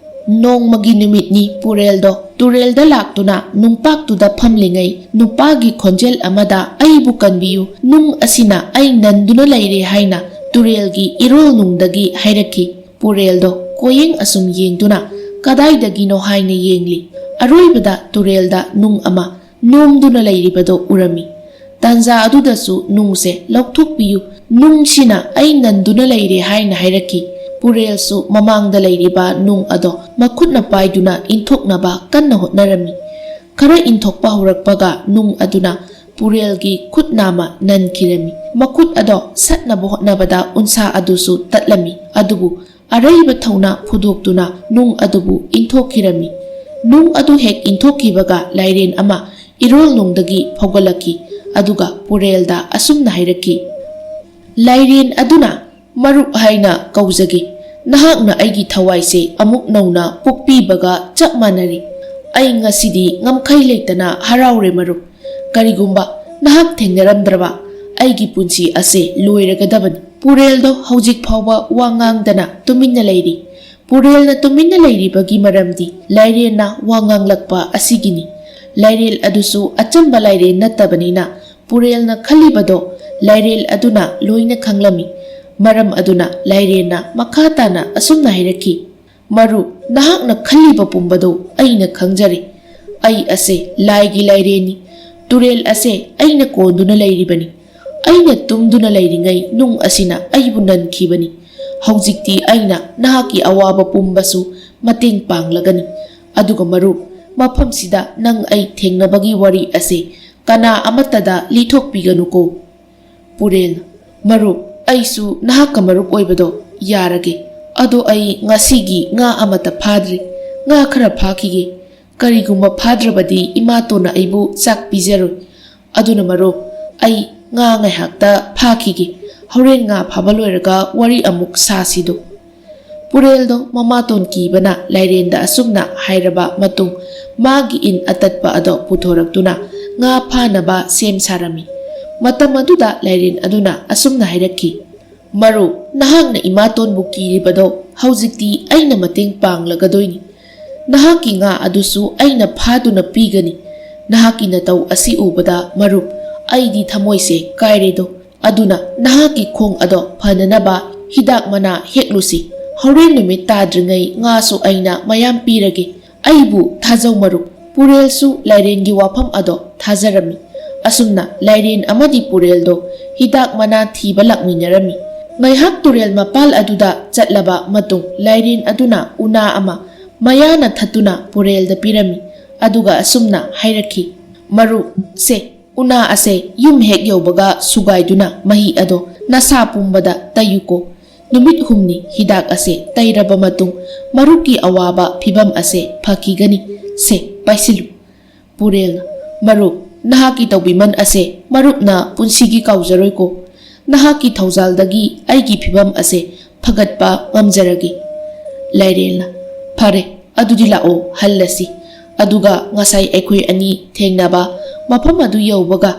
ꯅꯣꯡꯃꯒꯤ ꯅꯨꯃꯤꯠꯅꯤ ꯄꯨꯔꯦꯜꯗꯣ ꯇꯨꯔꯦꯜꯗ ꯂꯥꯛꯇꯨꯅ ꯅꯨꯡꯄꯥꯛꯇꯨꯗ ꯐꯝꯂꯤꯉꯩ ꯅꯨꯄꯥꯒꯤ ꯈꯣꯟꯖꯦꯜ ꯑꯃꯗ "ꯑꯩꯕꯨ ꯀꯟꯕꯤꯌꯨ, ꯅꯨꯡ ꯑꯁꯤꯅ ꯑꯩ ꯅꯟꯗꯨꯅ ꯂꯩꯔꯦ" ꯍꯥꯏꯅ ꯇꯨꯔꯦꯜꯒꯤ ꯏꯔꯣꯜ ꯅꯨꯡꯗꯒꯤ ꯍꯥꯏꯔꯛꯈꯤ꯫ ꯄꯨꯔꯦꯜꯗꯣ ꯀꯣꯌꯦꯡ ꯑꯁꯨꯝ ꯌꯦꯡꯗꯨꯅ ꯀꯗꯥꯏꯗꯒꯤꯅꯣ ꯍꯥꯏꯅ ꯌꯦꯡꯂꯤ꯫ ꯑꯔꯣꯏꯕꯗ ꯇꯨꯔꯦꯜꯗ ꯅꯨꯡ ꯑꯃ ꯅꯣꯝꯗꯨꯅ ꯂꯩꯔꯤꯕꯗꯣ ꯎꯔꯝꯃꯤ꯫ ꯇꯥꯟꯖꯥ ꯑꯗꯨꯗꯁꯨ "ꯅꯨꯡꯁꯦ ꯂꯧꯊꯣꯛꯄꯤꯌꯨ, ꯅꯨꯡꯁꯤꯅ ꯑꯩ ꯅꯟꯗꯨꯅ ꯂꯩꯔꯦ" ꯍꯥꯏꯅ ꯍꯥꯏꯔꯛꯈꯤ꯫ ꯄꯨꯔꯦꯜꯁꯨ ꯃꯃꯥꯡꯗ ꯂꯩꯔꯤꯕ ꯅꯨꯡ ꯑꯗꯣ ꯃꯈꯨꯠꯅ ꯄꯥꯏꯗꯨꯅ ꯏꯟꯊꯣꯛꯅꯕ ꯀꯟꯅ ꯍꯣꯠꯅꯔꯝꯃꯤ꯫ ꯈꯔ ꯏꯟꯊꯣꯛꯄ ꯍꯧꯔꯛꯄꯒ ꯅꯨꯡ ꯑꯗꯨꯅ ꯄꯨꯔꯦꯜꯒꯤ ꯈꯨꯠ ꯅꯥꯝꯃ ꯅꯟꯈꯤꯔꯝꯃꯤ꯫ ꯃꯈꯨꯠ ꯑꯗꯣ ꯁꯠꯅꯕ ꯍꯣꯠꯅꯕꯗ ꯎꯟꯁꯥ ꯑꯗꯨꯁꯨ ꯇꯠꯂꯝꯃꯤ꯫ ꯑꯗꯨꯕꯨ ꯑꯔꯩꯕ ꯊꯧꯅꯥ ꯐꯨꯗꯣꯛꯇꯨꯅ ꯅꯨꯡ ꯑꯗꯨꯕꯨ ꯏꯟꯊꯣꯛꯈꯤꯔꯝꯃꯤ꯫ ꯅꯨꯡ ꯑꯗꯨ ꯍꯦꯛ ꯏꯟꯊꯣꯛꯈꯤꯕꯒ ꯂꯥꯏꯔꯦꯟ ꯑꯃ ꯏꯔꯣꯜ ꯅꯨꯡꯗꯒꯤ ꯐꯥꯎꯒꯠꯂꯛꯈꯤ꯫ ꯑꯗꯨꯒ ꯄꯨꯔꯦꯜꯗ ꯑꯁꯨꯝꯅ ꯍꯥꯏꯔꯛꯈꯤ, "ꯂꯥꯏꯔꯦꯟ ꯑꯗꯨꯅ ꯃꯔꯨꯞ ꯍꯥꯏꯅ ꯀꯧꯖꯒꯦ꯫ ꯅꯍꯥꯛꯅ ꯑꯩꯒꯤ ꯊꯋꯥꯏꯁꯦ ꯑꯃꯨꯛ ꯅꯧꯅ ꯄꯣꯛꯄꯤꯕꯒ ꯆꯞ ꯃꯥꯟꯅꯔꯦ꯫ ꯑꯩ ꯉꯁꯤꯗꯤ ꯉꯝꯈꯩ ꯂꯩꯇꯅ ꯍꯔꯥꯎꯔꯦ ꯃꯔꯨꯞ꯫ ꯀꯔꯤꯒꯨꯝꯕ ꯅꯍꯥꯛ ꯊꯦꯡꯅꯔꯝꯗ꯭ꯔꯕ ꯑꯩꯒꯤ ꯄꯨꯟꯁꯤ ꯑꯁꯦ ꯂꯣꯏꯔꯒꯗꯕꯅꯤ"꯫ ꯄꯨꯔꯦꯜꯗꯣ ꯍꯧꯖꯤꯛ ꯐꯥꯎꯕ ꯋꯥ ꯉꯥꯡꯗꯅ ꯇꯨꯃꯤꯟꯅ ꯂꯩꯔꯤ꯫ ꯄꯨꯔꯦꯜꯅ ꯇꯨꯃꯤꯟꯅ ꯂꯩꯔꯤꯕꯒꯤ ꯃꯔꯝꯗꯤ ꯂꯥꯏꯔꯦꯟꯅ ꯋꯥ ꯉꯥꯡꯂꯛꯄ ꯑꯁꯤꯒꯤꯅꯤ꯫ ꯂꯥꯏꯔꯦꯜ ꯑꯗꯨꯁꯨ ꯑꯆꯝꯕ ꯂꯥꯏꯔꯦꯟ ꯅꯠꯇꯕꯅꯤꯅ ꯄꯨꯔꯦꯜꯅ ꯈꯜꯂꯤꯕꯗꯣ ꯂꯥꯏꯔꯦꯜ ꯑꯗꯨꯅ ꯂꯣꯏꯅ ꯈꯪꯂꯝꯃꯤ꯫ ꯃꯔꯝ ꯑꯗꯨꯅ ꯂꯥꯏꯔꯦꯟꯅ ꯃꯈꯥ ꯇꯥꯅ ꯑꯁꯨꯝꯅ ꯍꯥꯏꯔꯛꯈꯤ, "ꯃꯔꯨꯞ, ꯅꯍꯥꯛꯅ ꯈꯜꯂꯤꯕ ꯄꯨꯝꯕꯗꯨ ꯑꯩꯅ ꯈꯪꯖꯔꯦ꯫ ꯑꯩ ꯑꯁꯦ ꯂꯥꯏꯒꯤ ꯂꯥꯏꯔꯦꯟꯅꯤ꯫ ꯇꯨꯔꯦꯜ ꯑꯁꯦ ꯑꯩꯅ ꯀꯣꯟꯗꯨꯅ ꯂꯩꯔꯤꯕꯅꯤ꯫ ꯑꯩꯅ ꯇꯨꯝꯗꯨꯅ ꯂꯩꯔꯤꯉꯩ ꯅꯨꯡ ꯑꯁꯤꯅ ꯑꯩꯕꯨ ꯅꯟꯈꯤꯕꯅꯤ꯫ ꯍꯧꯖꯤꯛꯇꯤ ꯑꯩꯅ ꯅꯍꯥꯛꯀꯤ ꯑꯋꯥꯕ ꯄꯨꯝꯕꯁꯨ ꯃꯇꯦꯡ ꯄꯥꯡꯂꯒꯅꯤ꯫ ꯑꯗꯨꯒ ꯃꯔꯨꯞ, ꯃꯐꯝꯁꯤꯗ ꯅꯪ ꯑꯩ ꯊꯦꯡꯅꯕꯒꯤ ꯋꯥꯔꯤ ꯑꯁꯦ ꯀꯅꯥ ꯑꯃꯠꯇꯗ ꯂꯤꯊꯣꯛꯄꯤꯒꯅꯨꯀꯣ꯫ ꯄꯨꯔꯦꯜ, ꯃꯔꯨꯞ, ꯑꯩꯁꯨ ꯅꯍꯥꯛꯀ ꯃꯔꯨꯞ ꯑꯣꯏꯕꯗꯣ ꯌꯥꯔꯒꯦ꯫ ꯑꯗꯣ ꯑꯩ ꯉꯁꯤꯒꯤ ꯉꯥ ꯑꯃꯠꯇ ꯐꯥꯗ꯭ꯔꯤ꯫ ꯉꯥ ꯈꯔ ꯐꯥꯈꯤꯒꯦ꯫ ꯀꯔꯤꯒꯨꯝꯕ ꯐꯥꯗ꯭ꯔꯕꯗꯤ ꯏꯃꯥꯇꯣꯟꯅ ꯑꯩꯕꯨ ꯆꯥꯛ ꯄꯤꯖꯔꯣꯏ꯫ ꯑꯗꯨꯅ ꯃꯔꯨꯞ, ꯑꯩ ꯉꯥ ꯉꯥꯏꯍꯥꯛꯇ ꯐꯥꯈꯤꯒꯦ꯫ ꯍꯣꯔꯦꯟ ꯉꯥ ꯐꯥꯕ ꯂꯣꯏꯔꯒ ꯋꯥꯔꯤ ꯑꯃꯨꯛ ꯁꯥꯁꯤꯗꯣ꯫ ꯄꯨꯔꯦꯜꯗꯣ ꯃꯃꯥꯇꯣꯟ ꯀꯤꯕꯅ ꯂꯥꯏꯔꯦꯟꯗ ꯑꯁꯨꯝꯅ ꯍꯥꯏꯔꯕ ꯃꯇꯨꯡ, ꯃꯥꯒꯤ ꯏꯟ ꯑꯇꯠꯄ ꯑꯗꯣ ꯄꯨꯊꯣꯔꯛꯇꯨꯅ ꯉꯥ ꯐꯥꯅꯕ ꯁꯦꯝ ꯁꯥꯔꯝꯃꯤ꯫ ꯃꯇꯝ ꯑꯗꯨꯗ ꯂꯥꯏꯔꯦꯟ ꯑꯗꯨꯅ ꯑꯁꯨꯝꯅ ꯍꯥꯏꯔꯛꯈꯤ, "ꯃꯔꯨꯞ, ꯅꯍꯥꯛꯅ ꯏꯃꯥꯇꯣꯟꯕꯨ ꯀꯤꯔꯤꯕꯗꯣ ꯍꯧꯖꯤꯛꯇꯤ ꯑꯩꯅ ꯃꯇꯦꯡ ꯄꯥꯡꯂꯒꯗꯣꯏꯅꯤ꯫ ꯅꯍꯥꯛꯀꯤ ꯉꯥ ꯑꯗꯨꯁꯨ ꯑꯩꯅ ꯐꯥꯗꯨꯅ ꯄꯤꯒꯅꯤ꯫ ꯅꯍꯥꯛꯀꯤ ꯅꯇꯧ ꯑꯁꯤ ꯎꯕꯗ, ꯃꯔꯨꯞ, ꯑꯩꯗꯤ ꯊꯃꯣꯏꯁꯦ ꯀꯥꯏꯔꯦꯗꯣ꯫ ꯑꯗꯨꯅ ꯅꯍꯥꯛꯀꯤ ꯈꯣꯡ ꯑꯗꯣ ꯐꯅꯅꯕ ꯍꯤꯗꯥꯛ ꯃꯅꯥ ꯍꯦꯛꯂꯨꯁꯤ꯫ ꯍꯣꯔꯦꯟ ꯅꯨꯃꯤꯠ ꯇꯥꯗ꯭ꯔꯤꯉꯩ ꯉꯥꯁꯨ ꯑꯩꯅ ꯃꯌꯥꯝ ꯄꯤꯔꯒꯦ꯫ ꯑꯩꯕꯨ ꯊꯥꯖꯧ ꯃꯔꯨꯞ꯫" ꯄꯨꯔꯦꯜꯁꯨ ꯂꯥꯏꯔꯦꯟꯒꯤ ꯋꯥꯐꯝ ꯑꯗꯣ ꯊꯥꯖꯔꯝꯃꯤ꯫ ꯑꯁꯨꯝꯅ ꯂꯥꯏꯔꯦꯟ ꯑꯃꯗꯤ ꯄꯨꯔꯦꯜꯗꯣ ꯍꯤꯗꯥꯛ ꯃꯅꯥ ꯊꯤꯕ ꯂꯥꯛꯃꯤꯟꯅꯔꯝꯃꯤ꯫ ꯉꯥꯏꯍꯥꯛ ꯇꯨꯔꯦꯜ ꯃꯄꯥꯜ ꯑꯗꯨꯗ ꯆꯠꯂꯕ ꯃꯇꯨꯡ, ꯂꯥꯏꯔꯦꯟ ꯑꯗꯨꯅ ꯎꯅꯥ ꯑꯃ ꯃꯌꯥꯅ ꯊꯠꯇꯨꯅ ꯄꯨꯔꯦꯜꯗ ꯄꯤꯔꯝꯃꯤ꯫ ꯑꯗꯨꯒ ꯑꯁꯨꯝꯅ ꯍꯥꯏꯔꯛꯈꯤ, "ꯃꯔꯨꯞ, ꯁꯦ, ꯎꯅꯥ ꯑꯁꯦ ꯌꯨꯝ ꯍꯦꯛ ꯌꯧꯕꯒ ꯁꯨꯒꯥꯏꯗꯨꯅ ꯃꯍꯤ ꯑꯗꯣ ꯅꯁꯥ ꯄꯨꯝꯕꯗ ꯇꯩꯌꯨꯀꯣ꯫ ꯅꯨꯃꯤꯠ ꯍꯨꯝꯅꯤ ꯍꯤꯗꯥꯛ ꯑꯁꯦ ꯇꯩꯔꯕ ꯃꯇꯨꯡ ꯃꯔꯨꯞꯀꯤ ꯑꯋꯥꯕ ꯐꯤꯚꯝ ꯑꯁꯦ ꯐꯈꯤꯒꯅꯤ꯫ ꯁꯦ, ꯄꯥꯏꯁꯤꯜꯂꯨ꯫" ꯄꯨꯔꯦꯜꯅ, "ꯃꯔꯨꯞ, ꯅꯍꯥꯛꯀꯤ ꯇꯧꯕꯤꯃꯜ ꯑꯁꯦ ꯃꯔꯨꯞꯅ ꯄꯨꯟꯁꯤꯒꯤ ꯀꯥꯎꯖꯔꯣꯏꯀꯣ꯫ ꯅꯍꯥꯛꯀꯤ ꯊꯧꯖꯥꯜꯗꯒꯤ ꯑꯩꯒꯤ ꯐꯤꯚꯝ ꯑꯁꯦ ꯐꯒꯠꯄ ꯉꯝꯖꯔꯒꯦ꯫" ꯂꯥꯏꯔꯦꯟꯅ, "ꯐꯔꯦ, ꯑꯗꯨꯗꯤ ꯂꯥꯛꯑꯣ, ꯍꯜꯂꯁꯤ꯫ ꯑꯗꯨꯒ ꯉꯁꯥꯏ ꯑꯩꯈꯣꯏ ꯑꯅꯤ ꯊꯦꯡꯅꯕ ꯃꯐꯝ ꯑꯗꯨ ꯌꯧꯕꯒ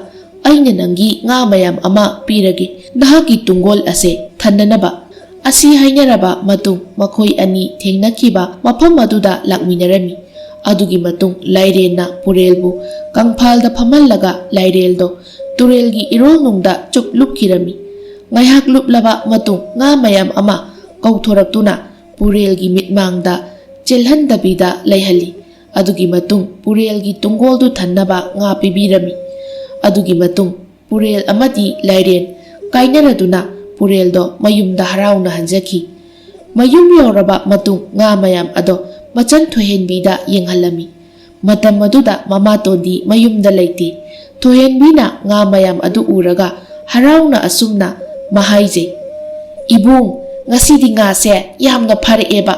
ꯑꯩꯅ ꯅꯪꯒꯤ ꯉꯥ ꯃꯌꯥꯝ ꯑꯃ ꯄꯤꯔꯒꯦ꯫ ꯅꯍꯥꯛꯀꯤ ꯇꯨꯡꯒꯣꯜ ꯑꯁꯦ ꯊꯟꯅꯅꯕ꯫" ꯑꯁꯤ ꯍꯥꯏꯅꯔꯕ ꯃꯇꯨꯡ ꯃꯈꯣꯏ ꯑꯅꯤ ꯊꯦꯡꯅꯈꯤꯕ ꯃꯐꯝ ꯑꯗꯨꯗ ꯂꯥꯛꯃꯤꯟꯅꯔꯝꯃꯤ꯫ ꯑꯗꯨꯒꯤ ꯃꯇꯨꯡ ꯂꯥꯏꯔꯦꯟꯅ ꯄꯨꯔꯦꯜꯕꯨ ꯀꯪꯐꯥꯜꯗ ꯐꯝꯍꯜꯂꯒ ꯂꯥꯏꯔꯦꯜꯗꯣ ꯇꯨꯔꯦꯜꯒꯤ ꯏꯔꯣꯜꯅꯨꯡꯗ ꯆꯨꯞ ꯂꯨꯞꯈꯤꯔꯝꯃꯤ꯫ ꯉꯥꯏꯍꯥꯛ ꯂꯨꯞꯂꯕ ꯃꯇꯨꯡ ꯉꯥ ꯃꯌꯥꯝ ꯑꯃ ꯀꯧꯊꯣꯔꯛꯇꯨꯅ ꯄꯨꯔꯦꯜꯒꯤ ꯃꯤꯠꯃꯥꯡꯗ ꯆꯦꯜꯍꯟꯗꯕꯤꯗ ꯂꯩꯍꯜꯂꯤ꯫ ꯑꯗꯨꯒꯤ ꯃꯇꯨꯡ ꯄꯨꯔꯦꯜꯒꯤ ꯇꯨꯡꯒꯣꯜꯗꯨ ꯊꯟꯅꯕ ꯉꯥ ꯄꯤꯕꯤꯔꯝꯃꯤ꯫ ꯑꯗꯨꯒꯤ ꯃꯇꯨꯡ ꯄꯨꯔꯦꯜ ꯑꯃꯗꯤ ꯂꯥꯏꯔꯦꯟ ꯀꯥꯏꯅꯔꯗꯨꯅ ꯄꯨꯔꯦꯜꯗꯣ ꯃꯌꯨꯝꯗ ꯍꯔꯥꯎꯅ ꯍꯟꯖꯈꯤ꯫ ꯃꯌꯨꯝ ꯌꯧꯔꯕ ꯃꯇꯨꯡ ꯉꯥ ꯃꯌꯥꯝ ꯑꯗꯣ ꯃꯆꯟ ꯊꯣꯏꯍꯦꯟꯕꯤꯗ ꯌꯦꯡꯍꯜꯂꯝꯃꯤ꯫ ꯃꯇꯝ ꯑꯗꯨꯗ ꯃꯃꯥꯇꯣꯟꯗꯤ ꯃꯌꯨꯝꯗ ꯂꯩꯇꯦ꯫ ꯊꯣꯏꯍꯦꯟꯕꯤꯅ ꯉꯥ ꯃꯌꯥꯝ ꯑꯗꯨ ꯎꯔꯒ ꯍꯔꯥꯎꯅ ꯑꯁꯨꯝꯅ ꯃꯍꯥꯏꯖꯩ, "ꯏꯕꯨꯡ, ꯉꯁꯤꯗꯤ ꯉꯥꯁꯦ ꯌꯥꯝꯅ ꯐꯥꯔꯛꯑꯦꯕ꯫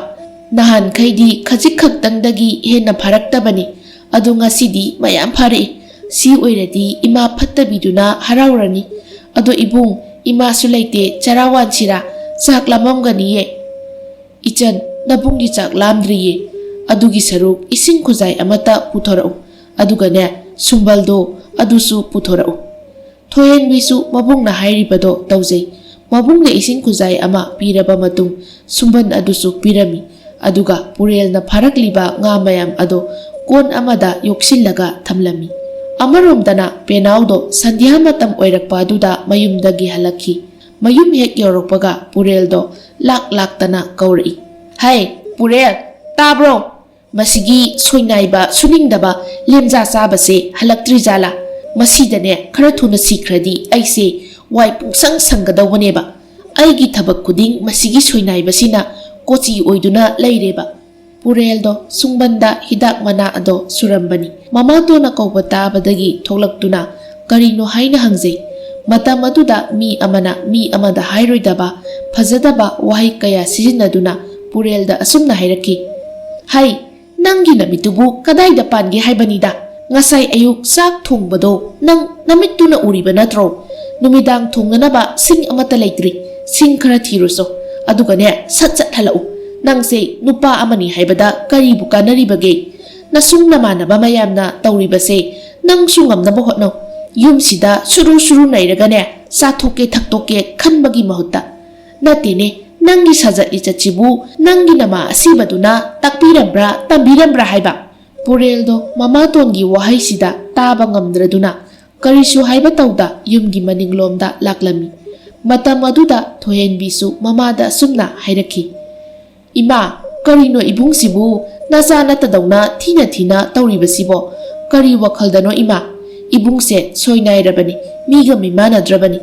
ꯅꯍꯥꯟꯈꯩꯗꯤ ꯈꯖꯤꯛ ꯈꯛꯇꯪꯗꯒꯤ ꯍꯦꯟꯅ ꯐꯥꯔꯛꯇꯕꯅꯤ꯫ ꯑꯗꯨ ꯉꯁꯤꯗꯤ ꯃꯌꯥꯝ ꯐꯥꯔꯛꯏ꯫ ꯁꯤ ꯑꯣꯏꯔꯗꯤ ꯏꯃꯥ ꯐꯠꯇꯕꯤꯗꯨꯅ ꯍꯔꯥꯎꯔꯅꯤ꯫ ꯑꯗꯣ ꯏꯕꯨꯡ, ꯏꯃꯥꯁꯨ ꯂꯩꯇꯦ, ꯆꯔꯥ ꯋꯥꯟꯁꯤꯔꯥ? ꯆꯥꯛ ꯂꯥꯝꯃꯝꯒꯅꯤꯌꯦ꯫" "ꯏꯆꯟ, ꯅꯕꯨꯡꯒꯤ ꯆꯥꯛ ꯂꯥꯝꯗ꯭ꯔꯤꯌꯦ꯫ ꯑꯗꯨꯒꯤ ꯁꯔꯨꯛ ꯏꯁꯤꯡ ꯈꯨꯖꯥꯏ ꯑꯃꯠꯇ ꯄꯨꯊꯣꯔꯛꯎ꯫ ꯑꯗꯨꯒꯅꯦ, ꯁꯨꯝꯕꯜꯗꯣ ꯑꯗꯨꯁꯨ ꯄꯨꯊꯣꯔꯛꯎ꯫" ꯊꯣꯏꯍꯦꯟꯕꯤꯁꯨ ꯃꯕꯨꯡꯅ ꯍꯥꯏꯔꯤꯕꯗꯣ ꯇꯧꯖꯩ꯫ ꯃꯕꯨꯡꯅ ꯏꯁꯤꯡ ꯈꯨꯖꯥꯏ ꯑꯃ ꯄꯤꯔꯕ ꯃꯇꯨꯡ, ꯁꯨꯝꯕꯟ ꯑꯗꯨꯁꯨ ꯄꯤꯔꯝꯃꯤ꯫ ꯑꯗꯨꯒ ꯄꯨꯔꯦꯜꯅ ꯐꯥꯔꯛꯂꯤꯕ ꯉꯥ ꯃꯌꯥꯝ ꯑꯗꯣ ꯀꯣꯟ ꯑꯃꯗ ꯌꯣꯛꯁꯤꯜꯂꯒ ꯊꯝꯂꯝꯃꯤ꯫ ꯑꯃꯔꯣꯝꯗꯅ ꯄꯦꯅꯥꯎꯗꯣ ꯁꯟꯙ꯭ꯌꯥ ꯃꯇꯝ ꯑꯣꯏꯔꯛꯄ ꯑꯗꯨꯗ ꯃꯌꯨꯝꯗꯒꯤ ꯍꯜꯂꯛꯈꯤ꯫ ꯃꯌꯨꯝ ꯍꯦꯛ ꯌꯧꯔꯛꯄꯒ ꯄꯨꯔꯦꯜꯗꯣ ꯂꯥꯛ ꯂꯥꯛꯇꯅ ꯀꯧꯔꯛꯏ, "ꯍꯩ, ꯄꯨꯔꯦꯜ, ꯇꯥꯕ꯭ꯔꯣ? ꯃꯁꯤꯒꯤ ꯁꯣꯏꯅꯥꯏꯕ, ꯁꯨꯅꯤꯡꯗꯕ ꯂꯦꯝꯖꯥ ꯆꯥꯕꯁꯦ ꯍꯜꯂꯛꯇ꯭ꯔꯤꯖꯥꯠꯂꯥ? ꯃꯁꯤꯗꯅꯦ, ꯈꯔ ꯊꯨꯅ ꯁꯤꯈ꯭ꯔꯗꯤ ꯑꯩꯁꯦ ꯋꯥꯏ ꯄꯨꯡꯁꯪ ꯁꯪꯒꯗꯧꯕꯅꯦꯕ꯫ ꯑꯩꯒꯤ ꯊꯕꯛ ꯈꯨꯗꯤꯡ ꯃꯁꯤꯒꯤ ꯁꯣꯏꯅꯥꯏꯕꯁꯤꯅ ꯀꯣꯆꯤ ꯑꯣꯏꯗꯨꯅ ꯂꯩꯔꯦꯕ꯫" ꯄꯨꯔꯦꯜꯗꯣ ꯁꯨꯡꯕꯟꯗ ꯍꯤꯗꯥꯛ ꯃꯅꯥ ꯑꯗꯣ ꯁꯨꯔꯝꯕꯅꯤ꯫ ꯃꯃꯥꯇꯣꯟꯅ ꯀꯧꯕ ꯇꯥꯕꯗꯒꯤ ꯊꯣꯛꯂꯛꯇꯨꯅ ꯀꯔꯤꯅꯣ ꯍꯥꯏꯅ ꯍꯪꯖꯩ꯫ ꯃꯇꯝ ꯑꯗꯨꯗ ꯃꯤ ꯑꯃꯅ ꯃꯤ ꯑꯃꯗ ꯍꯥꯏꯔꯣꯏꯗꯕ ꯐꯖꯗꯕ ꯋꯥꯍꯩ ꯀꯌꯥ ꯁꯤꯖꯤꯟꯅꯗꯨꯅ ꯄꯨꯔꯦꯜꯗ ꯑꯁꯨꯝꯅ ꯍꯥꯏꯔꯛꯈꯤ, "ꯍꯩ, ꯅꯪꯒꯤ ꯅꯃꯤꯠꯇꯨꯕꯨ ꯀꯗꯥꯏꯗ ꯄꯥꯟꯒꯦ ꯍꯥꯏꯕꯅꯤꯗ? ꯉꯁꯥꯏ ꯑꯌꯨꯛ ꯆꯥꯛ ꯊꯣꯡꯕꯗꯣ ꯅꯪ ꯅꯃꯤꯠꯇꯨꯅ ꯎꯔꯤꯕ ꯅꯠꯇ꯭ꯔꯣ? ꯅꯨꯃꯤꯗꯥꯡ ꯊꯣꯡꯅꯅꯕ ꯁꯤꯡ ꯑꯃꯠꯇ ꯂꯩꯇ꯭ꯔꯤ꯫ ꯁꯤꯡ ꯈꯔ ꯊꯤꯔꯨꯁꯣ꯫ ꯑꯗꯨꯒꯅꯦ, ꯁꯠ ꯁꯠ ꯍꯜꯂꯛꯎ꯫ ꯅꯪꯁꯦ ꯅꯨꯄꯥ ꯑꯃꯅꯤ ꯍꯥꯏꯕꯗ ꯀꯔꯤꯕꯨ ꯀꯥꯟꯅꯔꯤꯕꯒꯦ? ꯅꯁꯨꯡ ꯅꯃꯥꯟꯅꯕ ꯃꯌꯥꯝꯅ ꯇꯧꯔꯤꯕꯁꯦ ꯅꯪꯁꯨ ꯉꯝꯅꯕ ꯍꯣꯠꯅꯧ꯫ ꯌꯨꯝꯁꯤꯗ ꯁꯨꯔꯨ ꯁꯨꯔꯨ ꯅꯩꯔꯒꯅꯦ, ꯆꯥꯊꯣꯛꯀꯦ ꯊꯛꯇꯣꯛꯀꯦ ꯈꯟꯕꯒꯤ ꯃꯍꯨꯠꯇ꯫ ꯅꯠꯇꯦꯅꯦ, ꯅꯪꯒꯤ ꯁꯥꯖꯠ ꯂꯤꯆꯠꯁꯤꯕꯨ ꯅꯪꯒꯤ ꯅꯃꯥ ꯑꯁꯤꯕꯗꯨꯅ ꯇꯥꯛꯄꯤꯔꯝꯕ꯭ꯔꯥ, ꯇꯝꯕꯤꯔꯝꯕ꯭ꯔꯥ ꯍꯥꯏꯕ?" ꯄꯨꯔꯦꯜꯗꯣ ꯃꯃꯥꯇꯣꯟꯒꯤ ꯋꯥꯍꯩꯁꯤꯗ ꯇꯥꯕ ꯉꯝꯗ꯭ꯔꯗꯨꯅ ꯀꯔꯤꯁꯨ ꯍꯥꯏꯕ ꯇꯧꯗ ꯌꯨꯝꯒꯤ ꯃꯅꯤꯡꯂꯣꯝꯗ ꯂꯥꯛꯂꯝꯃꯤ꯫ ꯃꯇꯝ ꯑꯗꯨꯗ ꯊꯣꯏꯍꯦꯟꯕꯤꯁꯨ ꯃꯃꯥꯗ ꯑꯁꯨꯝꯅ ꯍꯥꯏꯔꯛꯈꯤ, "ꯏꯃꯥ, ꯀꯔꯤꯅꯣ ꯏꯕꯨꯡꯁꯤꯕꯨ ꯅꯆꯥ ꯅꯠꯇꯗꯧꯅ ꯊꯤꯅ ꯊꯤꯅ ꯇꯧꯔꯤꯕꯁꯤꯕꯣ? ꯀꯔꯤ ꯋꯥꯈꯜꯗꯅꯣ ꯏꯃꯥ? ꯏꯕꯨꯡꯁꯦ ꯁꯣꯏꯅꯥꯏꯔꯕꯅꯤ, ꯃꯤꯒ ꯃꯤꯃꯥꯟꯅꯗ꯭ꯔꯕꯅꯤ꯫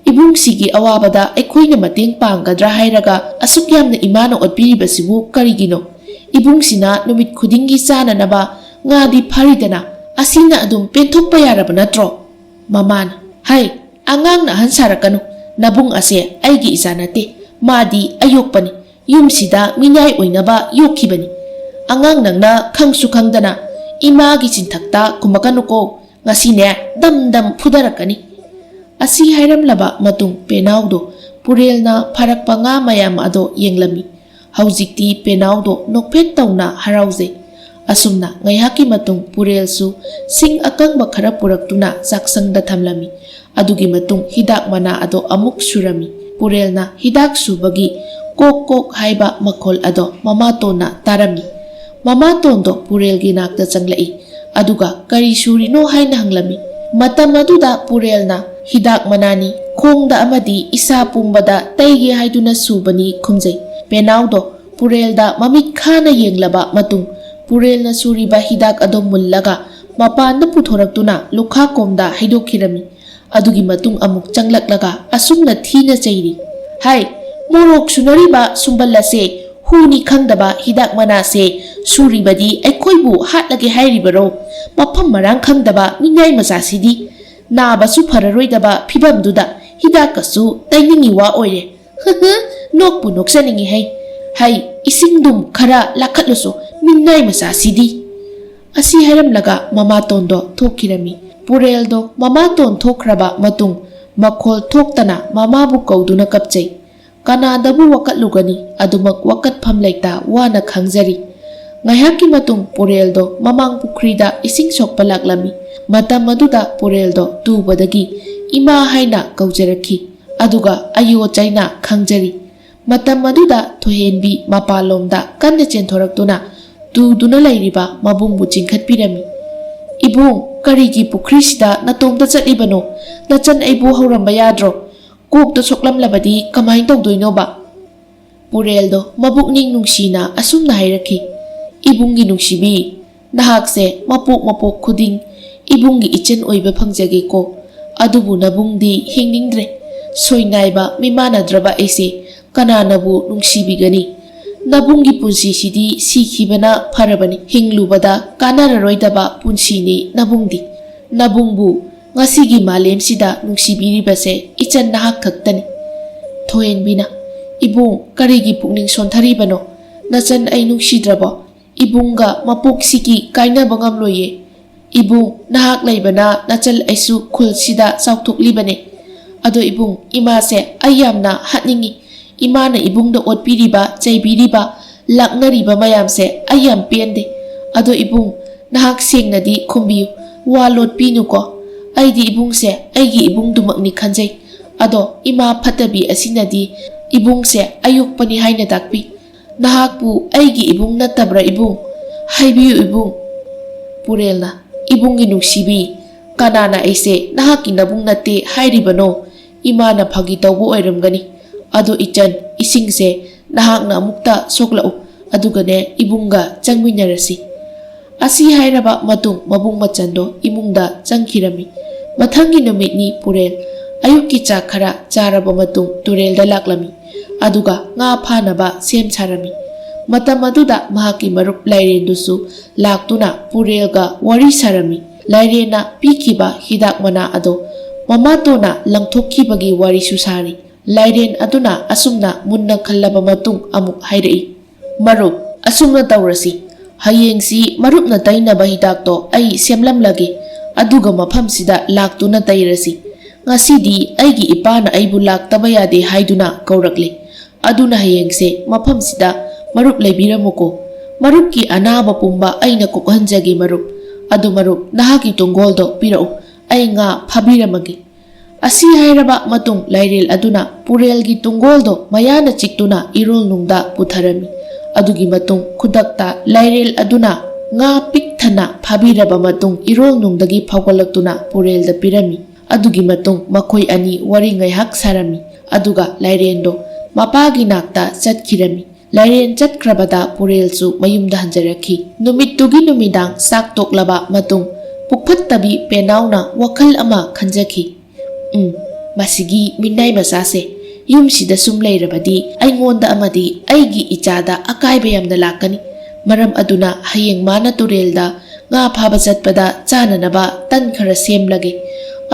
ꯏꯕꯨꯡꯁꯤꯒꯤ ꯑꯋꯥꯕꯗ ꯑꯩꯈꯣꯏꯅ ꯃꯇꯦꯡ ꯄꯥꯡꯒꯗ꯭ꯔꯥ ꯍꯥꯏꯔꯒ ꯑꯁꯨꯛ ꯌꯥꯝꯅ ꯏꯃꯥꯅ ꯑꯣꯠꯄꯤꯔꯤꯕꯁꯤꯕꯨ ꯀꯔꯤꯒꯤꯅꯣ? ꯏꯕꯨꯡꯁꯤꯅ ꯅꯨꯃꯤꯠ ꯈꯨꯗꯤꯡꯒꯤ ꯆꯥꯅꯅꯕ "ꯉꯥꯗꯤ ꯐꯥꯔꯤꯗꯅ, ꯑꯁꯤꯅ ꯑꯗꯨꯝ ꯄꯦꯟꯊꯣꯛꯄ ꯌꯥꯔꯕ ꯅꯠꯇ꯭ꯔꯣ?" ꯃꯃꯥꯅ, "ꯍꯩ, ꯑꯉꯥꯡꯅ ꯑꯍꯟ ꯁꯥꯔꯛꯀꯅꯨ꯫ ꯅꯕꯨꯡ ꯑꯁꯦ ꯑꯩꯒꯤ ꯏꯆꯥ ꯅꯠꯇꯦ, ꯃꯥꯗꯤ ꯑꯌꯣꯛꯄꯅꯤ꯫ ꯌꯨꯝꯁꯤꯗ ꯃꯤꯅꯥꯏ ꯑꯣꯏꯅꯕ ꯌꯣꯛꯈꯤꯕꯅꯤ꯫ ꯑꯉꯥꯡ ꯅꯪꯅ ꯈꯪꯁꯨ ꯈꯪꯗꯅ ꯏꯃꯥꯒꯤ ꯆꯤꯟꯊꯛꯇ ꯀꯨꯝꯃꯛꯀꯅꯨꯀꯣ꯫ ꯉꯁꯤꯅꯦ, ꯗꯝ ꯗꯝ ꯐꯨꯗꯔꯛꯀꯅꯤ꯫" ꯑꯁꯤ ꯍꯥꯏꯔꯝꯂꯕ ꯃꯇꯨꯡ ꯄꯦꯅꯥꯎꯗꯣ ꯄꯨꯔꯦꯜꯅ ꯐꯥꯔꯛꯄ ꯉꯥ ꯃꯌꯥꯝ ꯑꯗꯣ ꯌꯦꯡꯂꯝꯃꯤ꯫ ꯍꯧꯖꯤꯛꯇꯤ ꯄꯦꯅꯥꯎꯗꯣ ꯅꯣꯛꯐꯦꯠ ꯇꯧꯅ ꯍꯔꯥꯎꯖꯩ꯫ ꯑꯁꯨꯝꯅ ꯉꯥꯏꯍꯥꯛꯀꯤ ꯃꯇꯨꯡ ꯄꯨꯔꯦꯜꯁꯨ ꯁꯤꯡ ꯑꯀꯪꯕ ꯈꯔ ꯄꯨꯔꯛꯇꯨꯅ ꯆꯥꯛꯁꯪꯗ ꯊꯝꯂꯝꯃꯤ꯫ ꯑꯗꯨꯒꯤ ꯃꯇꯨꯡ ꯍꯤꯗꯥꯛ ꯃꯅꯥ ꯑꯗꯣ ꯑꯃꯨꯛ ꯁꯨꯔꯝꯃꯤ꯫ ꯄꯨꯔꯦꯜꯅ ꯍꯤꯗꯥꯛ ꯁꯨꯕꯒꯤ ꯀꯣꯛ ꯀꯣꯛ ꯍꯥꯏꯕ ꯃꯈꯣꯜ ꯑꯗꯣ ꯃꯃꯥꯇꯣꯟꯅ ꯇꯥꯔꯝꯃꯤ꯫ ꯃꯃꯥꯇꯣꯟꯗꯣ ꯄꯨꯔꯦꯜꯒꯤ ꯅꯥꯛꯇ ꯆꯪꯂꯛꯏ꯫ ꯑꯗꯨꯒ ꯀꯔꯤ ꯁꯨꯔꯤꯅꯣ ꯍꯥꯏꯅ ꯍꯪꯂꯝꯃꯤ꯫ ꯃꯇꯝ ꯑꯗꯨꯗ ꯄꯨꯔꯦꯜꯅ, "ꯍꯤꯗꯥꯛ ꯃꯅꯥꯅꯤ, ꯈꯣꯡꯗ ꯑꯃꯗꯤ ꯏꯁꯥ ꯄꯨꯝꯕꯗ ꯇꯩꯒꯦ ꯍꯥꯏꯗꯨꯅ ꯁꯨꯕꯅꯤ" ꯈꯨꯝꯖꯩ꯫ ꯄꯦꯅꯥꯎꯗꯣ ꯄꯨꯔꯦꯜꯗ ꯃꯃꯤꯠ ꯈꯥꯅ ꯌꯦꯡꯂꯕ ꯃꯇꯨꯡ ꯄꯨꯔꯦꯜꯅ ꯁꯨꯔꯤꯕ ꯍꯤꯗꯥꯛ ꯑꯗꯨ ꯃꯨꯜꯂꯒ ꯃꯄꯥꯟꯗ ꯄꯨꯊꯣꯔꯛꯇꯨꯅ ꯂꯨꯈꯥꯀꯣꯝꯗ ꯍꯩꯗꯣꯛꯈꯤꯔꯝꯃꯤ꯫ ꯑꯗꯨꯒꯤ ꯃꯇꯨꯡ ꯑꯃꯨꯛ ꯆꯪꯂꯛꯂꯒ ꯑꯁꯨꯝꯅ ꯊꯤꯅ ꯆꯩꯔꯤ, "ꯍꯥꯏ, ꯃꯣꯔꯣꯛ ꯁꯨꯅꯔꯤꯕ ꯁꯨꯝꯕꯜ ꯑꯁꯦ, ꯍꯨꯅꯤ ꯈꯪꯗꯕ ꯍꯤꯗꯥꯛ ꯃꯅꯥꯁꯦ ꯁꯨꯔꯤꯕꯗꯤ ꯑꯩꯈꯣꯏꯕꯨ ꯍꯥꯠꯂꯒꯦ ꯍꯥꯏꯔꯤꯕꯔꯣ? ꯃꯐꯝ ꯃꯔꯥꯡ ꯈꯪꯗꯕ ꯃꯤꯅꯥꯏ ꯃꯆꯥꯁꯤꯗꯤ꯫ ꯅꯥꯕꯁꯨ ꯐꯔꯔꯣꯏꯗꯕ ꯐꯤꯕꯝꯗꯨꯗ ꯍꯤꯗꯥꯛꯀꯁꯨ ꯇꯩꯅꯤꯡꯉꯤ ꯋꯥ ꯑꯣꯏꯔꯦ꯫ ꯅꯣꯛꯄꯨ ꯅꯣꯛꯆꯅꯤꯡꯉꯤ ꯍꯩ꯫ ꯍꯩ, ꯏꯁꯤꯡꯗꯨꯝ ꯈꯔ ꯂꯥꯈꯠꯂꯨꯁꯨ, ꯃꯤꯅꯥꯏ ꯃꯆꯥꯁꯤꯗꯤ꯫" ꯑꯁꯤ ꯍꯥꯏꯔꯝꯂꯒ ꯃꯃꯥꯇꯣꯟꯗꯣ ꯊꯣꯛꯈꯤꯔꯝꯃꯤ꯫ ꯄꯨꯔꯦꯜꯗꯣ ꯃꯃꯥꯇꯣꯟ ꯊꯣꯛꯈ꯭ꯔꯕ ꯃꯇꯨꯡ ꯃꯈꯣꯜ ꯊꯣꯛꯇꯅ ꯃꯃꯥꯕꯨ ꯀꯧꯗꯨꯅ ꯀꯞꯆꯩ꯫ ꯀꯅꯥꯗꯕꯨ ꯋꯥꯀꯠꯂꯨꯒꯅꯤ? ꯑꯗꯨꯃꯛ ꯋꯥꯀꯠꯐꯝ ꯂꯩꯇ ꯋꯥꯅ ꯈꯥꯡꯖꯔꯤ꯫ ꯉꯥꯏꯍꯥꯛꯀꯤ ꯃꯇꯨꯡ ꯄꯨꯔꯦꯜꯗꯣ ꯃꯃꯥꯡ ꯄꯨꯈ꯭ꯔꯤꯗ ꯏꯁꯤꯡ ꯁꯣꯛꯄ ꯂꯥꯛꯂꯝꯃꯤ꯫ ꯃꯇꯝ ꯑꯗꯨꯗ ꯄꯨꯔꯦꯜꯗꯣ ꯇꯨꯕꯗꯒꯤ "ꯏꯃꯥ" ꯍꯥꯏꯅ ꯀꯧꯖꯔꯛꯈꯤ꯫ ꯑꯗꯨꯒ ꯑꯌꯣ ꯆꯩꯅ ꯈꯪꯖꯔꯤ꯫ ꯃꯇꯝ ꯑꯗꯨꯗ ꯊꯣꯏꯍꯦꯟꯕꯤ ꯃꯄꯥꯟꯂꯣꯝꯗ ꯀꯟꯅ ꯆꯦꯟꯊꯣꯔꯛꯇꯨꯅ ꯇꯨꯗꯨꯅ ꯂꯩꯔꯤꯕ ꯃꯕꯨꯡꯕꯨ ꯆꯤꯡꯈꯠꯄꯤꯔꯝꯃꯤ꯫ "ꯏꯕꯨꯡ, ꯀꯔꯤꯒꯤ ꯄꯨꯈ꯭ꯔꯤꯁꯤꯗ ꯅꯇꯣꯝꯇ ꯆꯠꯂꯤꯕꯅꯣ? ꯅꯆꯟ ꯑꯩꯕꯨ ꯍꯧꯔꯝꯕ ꯌꯥꯗ꯭ꯔꯣ? ꯀꯣꯛꯇ ꯁꯣꯛꯂꯝꯂꯕꯗꯤ ꯀꯃꯥꯏ ꯇꯧꯗꯣꯏꯅꯣꯕ?" ꯄꯨꯔꯦꯜꯗꯣ ꯃꯕꯨꯛꯅꯤꯡ ꯅꯨꯡꯁꯤꯅ ꯑꯁꯨꯝꯅ ꯍꯥꯏꯔꯛꯈꯤ, "ꯏꯕꯨꯡꯒꯤ ꯅꯨꯡꯁꯤꯕꯤ, ꯅꯍꯥꯛꯁꯦ ꯃꯄꯣꯛ ꯃꯄꯣꯛ ꯈꯨꯗꯤꯡ ꯏꯕꯨꯡꯒꯤ ꯏꯆꯟ ꯑꯣꯏꯕ ꯐꯪꯖꯒꯦꯀꯣ꯫ ꯑꯗꯨꯕꯨ ꯅꯕꯨꯡꯗꯤ ꯍꯤꯡꯅꯤꯡꯗ꯭ꯔꯦ꯫ ꯁꯣꯏꯅꯥꯏꯕ ꯃꯤꯃꯥꯟꯅꯗ꯭ꯔꯕ ꯑꯩꯁꯦ ꯀꯅꯥꯅꯕꯨ ꯅꯨꯡꯁꯤꯕꯤꯒꯅꯤ? ꯅꯕꯨꯡꯒꯤ ꯄꯨꯟꯁꯤꯁꯤꯗꯤ ꯁꯤꯈꯤꯕꯅ ꯐꯔꯕꯅꯤ꯫ ꯍꯤꯡꯂꯨꯕꯗ ꯀꯥꯟꯅꯔꯔꯣꯏꯗꯕ ꯄꯨꯟꯁꯤꯅꯤ ꯅꯕꯨꯡꯗꯤ꯫ ꯅꯕꯨꯡꯕꯨ ꯉꯁꯤꯒꯤ ꯃꯥꯂꯦꯝꯁꯤꯗ ꯅꯨꯡꯁꯤꯕꯤꯔꯤꯕꯁꯦ ꯏꯆꯟ ꯅꯍꯥꯛ ꯈꯛꯇꯅꯤ꯫ ꯊꯣꯏꯍꯦꯟꯕꯤꯅ, "ꯏꯕꯨꯡ, ꯀꯔꯤꯒꯤ ꯄꯨꯛꯅꯤꯡ ꯁꯣꯟꯊꯔꯤꯕꯅꯣ? ꯅꯆꯟ ꯑꯩ ꯅꯨꯡꯁꯤꯗ꯭ꯔꯕꯣ? ꯏꯕꯨꯡꯒ ꯃꯄꯣꯛꯁꯤꯒꯤ ꯀꯥꯏꯅꯕ ꯉꯝꯂꯣꯏꯌꯦ꯫ ꯏꯕꯨꯡ, ꯅꯍꯥꯛ ꯂꯩꯕꯅ ꯅꯆꯜ ꯑꯩꯁꯨ ꯈꯨꯜꯁꯤꯗ ꯆꯥꯎꯊꯣꯛꯂꯤꯕꯅꯦ꯫ ꯑꯗꯣ ꯏꯕꯨꯡ, ꯏꯃꯥꯁꯦ ꯑꯩ ꯌꯥꯝꯅ ꯍꯥꯠꯅꯤꯡꯉꯤ꯫ ꯏꯃꯥꯅ ꯏꯕꯨꯡꯗ ꯑꯣꯠꯄꯤꯔꯤꯕ, ꯆꯩꯕꯤꯔꯤꯕ, ꯂꯥꯛꯅꯔꯤꯕ ꯃꯌꯥꯝꯁꯦ ꯑꯩ ꯌꯥꯝ ꯄꯦꯟꯗꯦ꯫ ꯑꯗꯣ ꯏꯕꯨꯡ, ꯅꯍꯥꯛ ꯁꯦꯡꯅꯗꯤ ꯈꯨꯝꯕꯤꯌꯨ, ꯋꯥ ꯂꯣꯠꯄꯤꯅꯨꯀꯣ꯫ ꯑꯩꯗꯤ ꯏꯕꯨꯡꯁꯦ ꯑꯩꯒꯤ ꯏꯕꯨꯡꯗꯨꯃꯛꯅꯤ ꯈꯟꯖꯩ꯫ ꯑꯗꯣ ꯏꯃꯥ ꯐꯠꯇꯕꯤ ꯑꯁꯤꯅꯗꯤ ꯏꯕꯨꯡꯁꯦ ꯑꯌꯣꯛꯄꯅꯤ ꯍꯥꯏꯅ ꯇꯥꯛꯄꯤ꯫ ꯅꯍꯥꯛꯄꯨ ꯑꯩꯒꯤ ꯏꯕꯨꯡ ꯅꯠꯇꯕ꯭ꯔꯥ ꯏꯕꯨꯡ? ꯍꯥꯏꯕꯤꯌꯨ ꯏꯕꯨꯡ꯫" ꯄꯨꯔꯦꯜꯅ, "ꯏꯕꯨꯡꯒꯤ ꯅꯨꯡꯁꯤꯕꯤ, ꯀꯅꯥꯅ ꯑꯩꯁꯦ ꯅꯍꯥꯛꯀꯤ ꯅꯕꯨꯡ ꯅꯠꯇꯦ ꯍꯥꯏꯔꯤꯕꯅꯣ? ꯏꯃꯥꯅ ꯐꯥꯒꯤ ꯇꯧꯕ ꯑꯣꯏꯔꯝꯒꯅꯤ꯫ ꯑꯗꯣ ꯏꯆꯟ, ꯏꯁꯤꯡꯁꯦ ꯅꯍꯥꯛꯅ ꯑꯃꯨꯛꯇ ꯁꯣꯛꯂꯛꯎ, ꯑꯗꯨꯒꯅꯦ ꯏꯕꯨꯡꯒ ꯆꯪꯃꯤꯟꯅꯔꯁꯤ꯫" ꯑꯁꯤ ꯍꯥꯏꯔꯕ ꯃꯇꯨꯡ ꯃꯕꯨꯡ ꯃꯆꯟꯗꯣ ꯏꯃꯨꯡꯗ ꯆꯪꯈꯤꯔꯝꯃꯤ꯫ ꯃꯊꯪꯒꯤ ꯅꯨꯃꯤꯠꯅꯤ ꯄꯨꯔꯦꯜ꯫ ꯑꯌꯨꯛꯀꯤ ꯆꯥꯛ ꯈꯔ ꯆꯥꯔꯕ ꯃꯇꯨꯡ ꯇꯨꯔꯦꯜꯗ ꯂꯥꯛꯂꯝꯃꯤ꯫ ꯑꯗꯨꯒ ꯉꯥ ꯐꯥꯅꯕ ꯁꯦꯝ ꯁꯥꯔꯝꯃꯤ꯫ ꯃꯇꯝ ꯑꯗꯨꯗ ꯃꯍꯥꯛꯀꯤ ꯃꯔꯨꯞ ꯂꯥꯏꯔꯦꯟꯗꯨꯁꯨ ꯂꯥꯛꯇꯨꯅ ꯄꯨꯔꯦꯜꯒ ꯋꯥꯔꯤ ꯁꯥꯔꯝꯃꯤ꯫ ꯂꯥꯏꯔꯦꯟꯅ ꯄꯤꯈꯤꯕ ꯍꯤꯗꯥꯛ ꯃꯅꯥ ꯑꯗꯣ ꯃꯃꯥꯇꯣꯟꯅ ꯂꯪꯊꯣꯛꯈꯤꯕꯒꯤ ꯋꯥꯔꯤꯁꯨ ꯁꯥꯔꯤ꯫ ꯂꯥꯏꯔꯦꯟ ꯑꯗꯨꯅ ꯑꯁꯨꯝꯅ ꯃꯨꯟꯅ ꯈꯜꯂꯕ ꯃꯇꯨꯡ ꯑꯃꯨꯛ ꯍꯥꯏꯔꯛꯏ, "ꯃꯔꯨꯞ, ꯑꯁꯨꯝꯅ ꯇꯧꯔꯁꯤ꯫ ꯍꯌꯦꯡꯁꯤ ꯃꯔꯨꯞꯅ ꯇꯩꯅꯕ ꯍꯤꯗꯥꯛꯇꯣ ꯑꯩ ꯁꯦꯝꯂꯝꯂꯒꯦ, ꯑꯗꯨꯒ ꯃꯐꯝꯁꯤꯗ ꯂꯥꯛꯇꯨꯅ ꯇꯩꯔꯁꯤ꯫ ꯉꯁꯤꯗꯤ ꯑꯩꯒꯤ ꯏꯄꯥꯅ ꯑꯩꯕꯨ ꯂꯥꯛꯇꯕ ꯌꯥꯗꯦ ꯍꯥꯏꯗꯨꯅ ꯀꯧꯔꯛꯂꯦ꯫ ꯑꯗꯨꯅ ꯍꯌꯦꯡꯁꯦ ꯃꯐꯝꯁꯤꯗ ꯃꯔꯨꯞ ꯂꯩꯕꯤꯔꯝꯃꯨꯀꯣ꯫ ꯃꯔꯨꯞꯀꯤ ꯑꯅꯥꯕ ꯄꯨꯝꯕ ꯑꯩꯅ ꯀꯣꯛꯍꯟꯖꯒꯦ ꯃꯔꯨꯞ꯫ ꯑꯗꯨ ꯃꯔꯨꯞ, ꯅꯍꯥꯛꯀꯤ ꯇꯨꯡꯒꯣꯜꯗꯣ ꯄꯤꯔꯛꯎ, ꯑꯩ ꯉꯥ ꯐꯥꯕꯤꯔꯝꯃꯒꯦ꯫" ꯑꯁꯤ ꯍꯥꯏꯔꯕ ꯃꯇꯨꯡ ꯂꯥꯏꯔꯦꯜ ꯑꯗꯨꯅ ꯄꯨꯔꯦꯜꯒꯤ ꯇꯨꯡꯒꯣꯜꯗꯣ ꯃꯌꯥꯅ ꯆꯤꯛꯇꯨꯅ ꯏꯔꯣꯜꯅꯨꯡꯗ ꯄꯨꯊꯔꯝꯃꯤ꯫ ꯑꯗꯨꯒꯤ ꯃꯇꯨꯡ ꯈꯨꯗꯛꯇ ꯂꯥꯏꯔꯦꯜ ꯑꯗꯨꯅ ꯉꯥ ꯄꯤꯛ ꯊꯟꯅ ꯐꯥꯕꯤꯔꯕ ꯃꯇꯨꯡ ꯏꯔꯣꯜꯅꯨꯡꯗꯒꯤ ꯐꯥꯎꯒꯠꯂꯛꯇꯨꯅ ꯄꯨꯔꯦꯜꯗ ꯄꯤꯔꯝꯃꯤ꯫ ꯑꯗꯨꯒꯤ ꯃꯇꯨꯡ ꯃꯈꯣꯏ ꯑꯅꯤ ꯋꯥꯔꯤ ꯉꯥꯏꯍꯥꯛ ꯁꯥꯔꯝꯃꯤ꯫ ꯑꯗꯨꯒ ꯂꯥꯏꯔꯦꯟꯗꯣ ꯃꯄꯥꯒꯤ ꯅꯥꯛꯇ ꯆꯠꯈꯤꯔꯝꯃꯤ꯫ ꯂꯥꯏꯔꯦꯟ ꯆꯠꯈ꯭ꯔꯕꯗ ꯄꯨꯔꯦꯜꯁꯨ ꯃꯌꯨꯝꯗ ꯍꯟꯖꯔꯛꯈꯤ꯫ ꯅꯨꯃꯤꯠꯇꯨꯒꯤ ꯅꯨꯃꯤꯗꯥꯡ ꯆꯥꯛ ꯇꯣꯛꯂꯕ ꯃꯇꯨꯡ ꯄꯨꯛꯐꯠꯇꯕꯤ ꯄꯦꯅꯥꯎꯅ ꯋꯥꯈꯜ ꯑꯃ ꯈꯟꯖꯈꯤ꯫ "ꯎꯝ, ꯃꯁꯤꯒꯤ ꯃꯤꯅꯥꯏ ꯃꯆꯥꯁꯦ ꯌꯨꯝꯁꯤꯗ ꯁꯨꯝ ꯂꯩꯔꯕꯗꯤ ꯑꯩꯉꯣꯟꯗ ꯑꯃꯗꯤ ꯑꯩꯒꯤ ꯏꯆꯥꯗ ꯑꯀꯥꯏꯕ ꯌꯥꯝꯅ ꯂꯥꯛꯀꯅꯤ꯫ ꯃꯔꯝ ꯑꯗꯨꯅ ꯍꯌꯦꯡ ꯃꯥꯅ ꯇꯨꯔꯦꯜꯗ ꯉꯥ ꯐꯥꯕ ꯆꯠꯄꯗ ꯆꯥꯅꯅꯕ ꯇꯟ ꯈꯔ ꯁꯦꯝꯂꯒꯦ꯫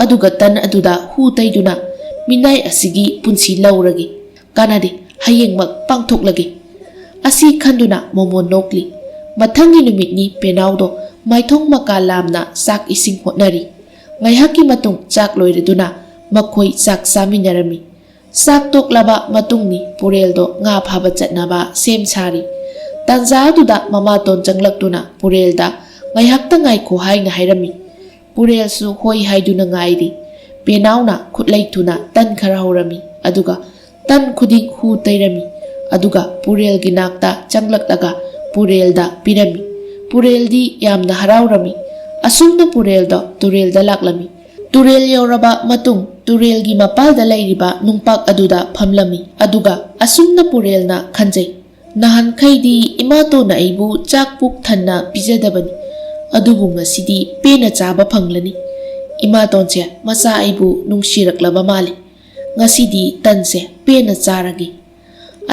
ꯑꯗꯨꯒ ꯇꯟ ꯑꯗꯨꯗ ꯍꯨ ꯇꯩꯗꯨꯅ ꯃꯤꯅꯥꯏ ꯑꯁꯤꯒꯤ ꯄꯨꯟꯁꯤ ꯂꯧꯔꯒꯦ꯫ ꯀꯥꯟꯅꯗꯦ, ꯍꯌꯦꯡꯃꯛ ꯄꯥꯡꯊꯣꯛꯂꯒꯦ꯫ ꯑꯁꯤ ꯈꯟꯗꯨꯅ ꯃꯣꯃꯣꯟ ꯅꯣꯛꯂꯤ꯫ ꯃꯊꯪꯒꯤ ꯅꯨꯃꯤꯠꯅꯤ꯫ ꯄꯦꯅꯥꯎꯗꯣ ꯃꯥꯏꯊꯣꯡ ꯃꯀꯥ ꯂꯥꯝꯅ ꯆꯥꯛ ꯏꯁꯤꯡ ꯍꯣꯠꯅꯔꯤ꯫ ꯉꯥꯏꯍꯥꯛꯀꯤ ꯃꯇꯨꯡ ꯆꯥꯛ ꯂꯣꯏꯔꯗꯨꯅ ꯃꯈꯣꯏ ꯆꯥꯛ ꯆꯥꯃꯤꯟꯅꯔꯝꯃꯤ꯫ ꯆꯥꯛ ꯇꯣꯛꯂꯕ ꯃꯇꯨꯡꯅꯤ꯫ ꯄꯨꯔꯦꯜꯗꯣ ꯉꯥ ꯐꯥꯕ ꯆꯠꯅꯕ ꯁꯦꯝ ꯁꯥꯔꯤ꯫ ꯇꯥꯟꯖꯥ ꯑꯗꯨꯗ ꯃꯃꯥꯇꯣꯟ ꯆꯪꯂꯛꯇꯨꯅ ꯄꯨꯔꯦꯜꯗ "ꯉꯥꯏꯍꯥꯛꯇ ꯉꯥꯏꯈꯣ" ꯍꯥꯏꯅ ꯍꯥꯏꯔꯝꯃꯤ꯫ ꯄꯨꯔꯦꯜꯁꯨ ꯍꯣꯏ ꯍꯥꯏꯗꯨꯅ ꯉꯥꯏꯔꯤ꯫ ꯄꯦꯅꯥꯎꯅ ꯈꯨꯠꯂꯩ ꯊꯨꯅ ꯇꯟ ꯈꯔ ꯍꯧꯔꯝꯃꯤ, ꯑꯗꯨꯒ ꯇꯟ ꯈꯨꯗꯤꯡ ꯍꯨ ꯇꯩꯔꯝꯃꯤ, ꯑꯗꯨꯒ ꯄꯨꯔꯦꯜꯒꯤ ꯅꯥꯛꯇ ꯆꯪꯂꯛꯂꯒ ꯄꯨꯔꯦꯜꯗ ꯄꯤꯔꯝꯃꯤ꯫ ꯄꯨꯔꯦꯜꯗꯤ ꯌꯥꯝꯅ ꯍꯔꯥꯎꯔꯝꯃꯤ꯫ ꯑꯁꯨꯝꯅ ꯄꯨꯔꯦꯜꯗꯣ ꯇꯨꯔꯦꯜꯗ ꯂꯥꯛꯂꯝꯃꯤ꯫ ꯇꯨꯔꯦꯜ ꯌꯧꯔꯕ ꯃꯇꯨꯡ ꯇꯨꯔꯦꯜꯒꯤ ꯃꯄꯥꯜꯗ ꯂꯩꯔꯤꯕ ꯅꯨꯡꯄꯥꯛ ꯑꯗꯨꯗ ꯐꯝꯂꯝꯃꯤ꯫ ꯑꯗꯨꯒ ꯑꯁꯨꯝꯅ ꯄꯨꯔꯦꯜꯅ ꯈꯟꯖꯩ, "ꯅꯍꯥꯟꯈꯩꯗꯤ ꯏꯃꯥꯇꯣꯟꯅ ꯑꯩꯕꯨ ꯆꯥꯛ ꯄꯨꯛ ꯊꯟꯅ ꯄꯤꯖꯗꯕꯅꯤ, ꯑꯗꯨꯕꯨ ꯉꯁꯤꯗꯤ ꯄꯦꯟꯅ ꯆꯥꯕ ꯐꯪꯂꯅꯤ꯫ ꯏꯃꯥꯇꯣꯟꯁꯦ ꯃꯆꯥ ꯑꯩꯕꯨ ꯅꯨꯡꯁꯤꯔꯛꯂꯕ ꯃꯥꯜꯂꯤ꯫ ꯉꯁꯤꯗꯤ ꯇꯟꯁꯦ ꯄꯦꯟꯅ ꯆꯥꯔꯒꯦ"꯫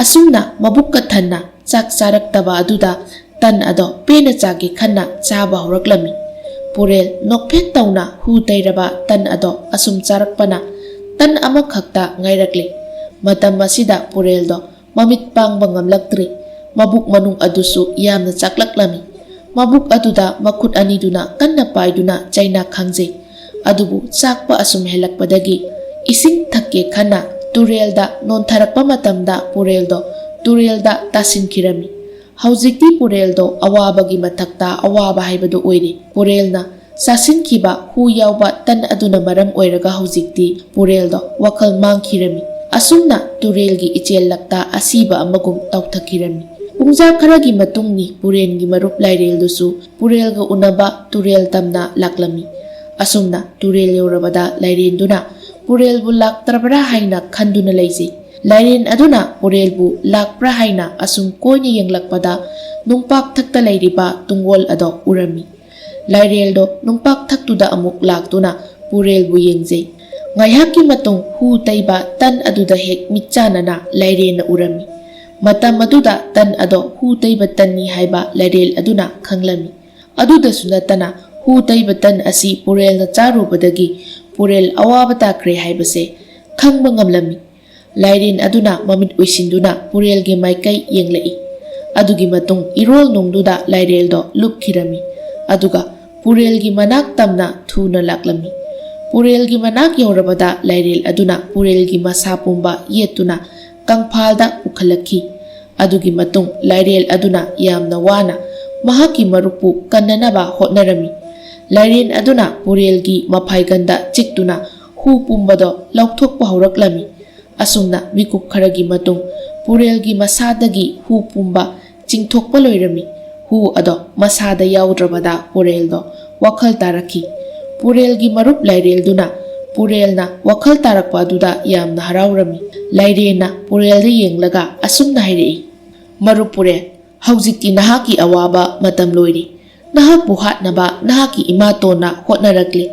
ꯑꯁꯨꯝꯅ ꯃꯕꯨꯛꯀ ꯊꯟꯅ ꯆꯥꯛ ꯆꯥꯔꯛꯇꯕ ꯑꯗꯨꯗ ꯇꯟ ꯑꯗꯣ ꯄꯦꯟꯅ ꯆꯥꯒꯦ ꯈꯟꯅ ꯆꯥꯕ ꯍꯧꯔꯛꯂꯝꯃꯤ꯫ ꯄꯨꯔꯦꯜ ꯅꯣꯛꯐꯦꯠ ꯇꯧꯅ ꯍꯨ ꯇꯩꯔꯕ ꯇꯟ ꯑꯗꯣ ꯑꯁꯨꯝ ꯆꯥꯔꯛꯄꯅ ꯇꯟ ꯑꯃꯈꯛꯇ ꯉꯥꯏꯔꯛꯂꯦ꯫ ꯃꯇꯝ ꯑꯁꯤꯗ ꯄꯨꯔꯦꯜꯗꯣ ꯃꯃꯤꯠ ꯄꯥꯡꯕ ꯉꯝꯂꯛꯇ꯭ꯔꯦ꯫ ꯃꯕꯨꯛ ꯃꯅꯨꯡ ꯑꯗꯨꯁꯨ ꯌꯥꯝꯅ ꯆꯥꯛꯂꯛꯂꯝꯃꯤ꯫ ꯃꯕꯨꯛ ꯑꯗꯨꯗ ꯃꯈꯨꯠ ꯑꯅꯤꯗꯨꯅ ꯀꯟꯅ ꯄꯥꯏꯗꯨꯅ ꯆꯩꯅꯥ ꯈꯥꯡꯖꯩ꯫ ꯑꯗꯨꯕꯨ ꯆꯥꯛꯄ ꯑꯁꯨꯝ ꯍꯦꯜꯂꯛꯄꯗꯒꯤ ꯏꯁꯤꯡ ꯊꯛꯀꯦ ꯈꯟꯅ ꯇꯨꯔꯦꯜꯗ ꯅꯣꯟꯊꯔꯛꯄ ꯃꯇꯝꯗ ꯄꯨꯔꯦꯜꯗꯣ ꯇꯨꯔꯦꯜꯗ ꯇꯥꯁꯤꯟꯈꯤꯔꯝꯃꯤ꯫ ꯍꯧꯖꯤꯛꯇꯤ ꯄꯨꯔꯦꯜꯗꯣ ꯑꯋꯥꯕꯒꯤ ꯃꯊꯛꯇ ꯑꯋꯥꯕ ꯍꯥꯏꯕꯗꯨ ꯑꯣꯏꯔꯦ꯫ ꯄꯨꯔꯦꯜꯅ ꯆꯥꯁꯤꯟꯈꯤꯕ ꯍꯨ ꯌꯥꯎꯕ ꯇꯟ ꯑꯗꯨꯅ ꯃꯔꯝ ꯑꯣꯏꯔꯒ ꯍꯧꯖꯤꯛꯇꯤ ꯄꯨꯔꯦꯜꯗꯣ ꯋꯥꯈꯜ ꯃꯥꯡꯈꯤꯔꯝꯃꯤ꯫ ꯑꯁꯨꯝꯅ ꯇꯨꯔꯦꯜꯒꯤ ꯏꯆꯦꯜ ꯂꯛꯇ ꯑꯁꯤꯕ ꯑꯃꯒꯨꯝ ꯇꯥꯎꯊꯈꯤꯔꯝꯃꯤ꯫ ꯄꯨꯡꯖꯥ ꯈꯔꯒꯤ ꯃꯇꯨꯡꯅꯤ꯫ ꯄꯨꯔꯦꯜꯒꯤ ꯃꯔꯨꯞ ꯂꯥꯏꯔꯦꯜꯗꯨꯁꯨ ꯄꯨꯔꯦꯜꯒ ꯎꯅꯕ ꯇꯨꯔꯦꯜ ꯇꯝꯅ ꯂꯥꯛꯂꯝꯃꯤ꯫ ꯑꯁꯨꯝꯅ ꯇꯨꯔꯦꯜ ꯌꯧꯔꯕꯗ ꯂꯥꯏꯔꯦꯟꯗꯨꯅ ꯄꯨꯔꯦꯜꯕꯨ ꯂꯥꯛꯇ꯭ꯔꯕ꯭ꯔꯥ ꯍꯥꯏꯅ ꯈꯟꯗꯨꯅ ꯂꯩꯖꯩ꯫ ꯂꯥꯏꯔꯦꯟ ꯑꯗꯨꯅ ꯄꯨꯔꯦꯜꯕꯨ ꯂꯥꯛꯄ꯭ꯔꯥ ꯍꯥꯏꯅ ꯑꯁꯨꯝ ꯀꯣꯏꯅ ꯌꯦꯡꯂꯛꯄꯗ ꯅꯨꯡꯄꯥꯛꯊꯛꯇ ꯂꯩꯔꯤꯕ ꯇꯨꯡꯒꯣꯜ ꯑꯗꯣ ꯎꯔꯝꯃꯤ꯫ ꯂꯥꯏꯔꯦꯜꯗꯣ ꯅꯨꯡꯄꯥꯛꯊꯛꯇꯨꯗ ꯑꯃꯨꯛ ꯂꯥꯛꯇꯨꯅ ꯄꯨꯔꯦꯜꯕꯨ ꯌꯦꯡꯖꯩ꯫ ꯉꯥꯏꯍꯥꯛꯀꯤ ꯃꯇꯨꯡ ꯍꯨ ꯇꯩꯕ ꯇꯟ ꯑꯗꯨꯗ ꯍꯦꯛ ꯃꯤꯠꯆꯥꯟꯅꯅ ꯂꯥꯏꯔꯦꯟꯅ ꯎꯔꯝꯃꯤ꯫ ꯃꯇꯝ ꯑꯗꯨꯗ ꯇꯟ ꯑꯗꯣ ꯍꯨ ꯇꯩꯕ ꯇꯟꯅꯤ ꯍꯥꯏꯕ ꯂꯥꯏꯔꯦꯜ ꯑꯗꯨꯅ ꯈꯪꯂꯝꯃꯤ꯫ ꯑꯗꯨꯗꯁꯨ ꯅꯠꯇꯅ ꯍꯨ ꯇꯩꯕ ꯇꯟ ꯑꯁꯤ ꯄꯨꯔꯦꯜꯅ ꯆꯥꯔꯨꯕꯗꯒꯤ ꯄꯨꯔꯦꯜ ꯑꯋꯥꯕ ꯇꯥꯈ꯭ꯔꯦ ꯍꯥꯏꯕꯁꯦ ꯈꯪꯕ ꯉꯝꯂꯝꯃꯤ꯫ ꯂꯥꯏꯔꯦꯟ ꯑꯗꯨꯅ ꯃꯃꯤꯠ ꯎꯏꯁꯤꯟꯗꯨꯅ ꯄꯨꯔꯦꯜꯒꯤ ꯃꯥꯏꯀꯩ ꯌꯦꯡꯂꯛꯏ꯫ ꯑꯗꯨꯒꯤ ꯃꯇꯨꯡ ꯏꯔꯣꯜ ꯅꯨꯡꯗꯨꯗ ꯂꯥꯏꯔꯦꯜꯗꯣ ꯂꯨꯞꯈꯤꯔꯝꯃꯤ꯫ ꯑꯗꯨꯒ ꯄꯨꯔꯦꯜꯒꯤ ꯃꯅꯥꯛ ꯇꯝꯅ ꯊꯨꯅ ꯂꯥꯛꯂꯝꯃꯤ꯫ ꯄꯨꯔꯦꯜꯒꯤ ꯃꯅꯥꯛ ꯌꯧꯔꯕꯗ ꯂꯥꯏꯔꯦꯜ ꯑꯗꯨꯅ ꯄꯨꯔꯦꯜꯒꯤ ꯃꯁꯥ ꯄꯨꯝꯕ ꯌꯦꯠꯇꯨꯅ ꯀꯪꯐꯥꯜꯗ ꯄꯨꯈꯠꯂꯛꯈꯤ꯫ ꯑꯗꯨꯒꯤ ꯃꯇꯨꯡ ꯂꯥꯏꯔꯦꯜ ꯑꯗꯨꯅ ꯌꯥꯝꯅ ꯋꯥꯅ ꯃꯍꯥꯛꯀꯤ ꯃꯔꯨꯞꯄꯨ ꯀꯟꯅꯅꯕ ꯍꯣꯠꯅꯔꯝꯃꯤ꯫ ꯂꯥꯏꯔꯦꯟ ꯑꯗꯨꯅ ꯄꯨꯔꯦꯜꯒꯤ ꯃꯐꯥꯏꯒꯟꯗ ꯆꯤꯛꯇꯨꯅ ꯍꯨ ꯄꯨꯝꯕꯗꯣ ꯂꯧꯊꯣꯛꯄ ꯍꯧꯔꯛꯂꯝꯃꯤ꯫ ꯑꯁꯨꯝꯅ ꯃꯤꯀꯨꯞ ꯈꯔꯒꯤ ꯃꯇꯨꯡ ꯄꯨꯔꯦꯜꯒꯤ ꯃꯁꯥꯗꯒꯤ ꯍꯨ ꯄꯨꯝꯕ ꯆꯤꯡꯊꯣꯛꯄ ꯂꯣꯏꯔꯝꯃꯤ꯫ ꯍꯨ ꯑꯗꯣ ꯃꯁꯥꯗ ꯌꯥꯎꯗ꯭ꯔꯕꯗ ꯄꯨꯔꯦꯜꯗꯣ ꯋꯥꯈꯜ ꯇꯥꯔꯛꯈꯤ꯫ ꯄꯨꯔꯦꯜꯒꯤ ꯃꯔꯨꯞ ꯂꯥꯏꯔꯦꯜꯗꯨꯅ ꯄꯨꯔꯦꯜꯅ ꯋꯥꯈꯜ ꯇꯥꯔꯛꯄ ꯑꯗꯨꯗ ꯌꯥꯝꯅ ꯍꯔꯥꯎꯔꯝꯃꯤ꯫ ꯂꯥꯏꯔꯦꯟꯅ ꯄꯨꯔꯦꯜꯗ ꯌꯦꯡꯂꯒ ꯑꯁꯨꯝꯅ ꯍꯥꯏꯔꯛꯏ, "ꯃꯔꯨꯞ ꯄꯨꯔꯦꯜ, ꯍꯧꯖꯤꯛꯇꯤ ꯅꯍꯥꯛꯀꯤ ꯑꯋꯥꯕ ꯃꯇꯝ ꯂꯣꯏꯔꯦ꯫ ꯅꯍꯥꯛꯄꯨ ꯍꯥꯠꯅꯕ ꯅꯍꯥꯛꯀꯤ ꯏꯃꯥꯇꯣꯟꯅ ꯍꯣꯠꯅꯔꯛꯂꯦ꯫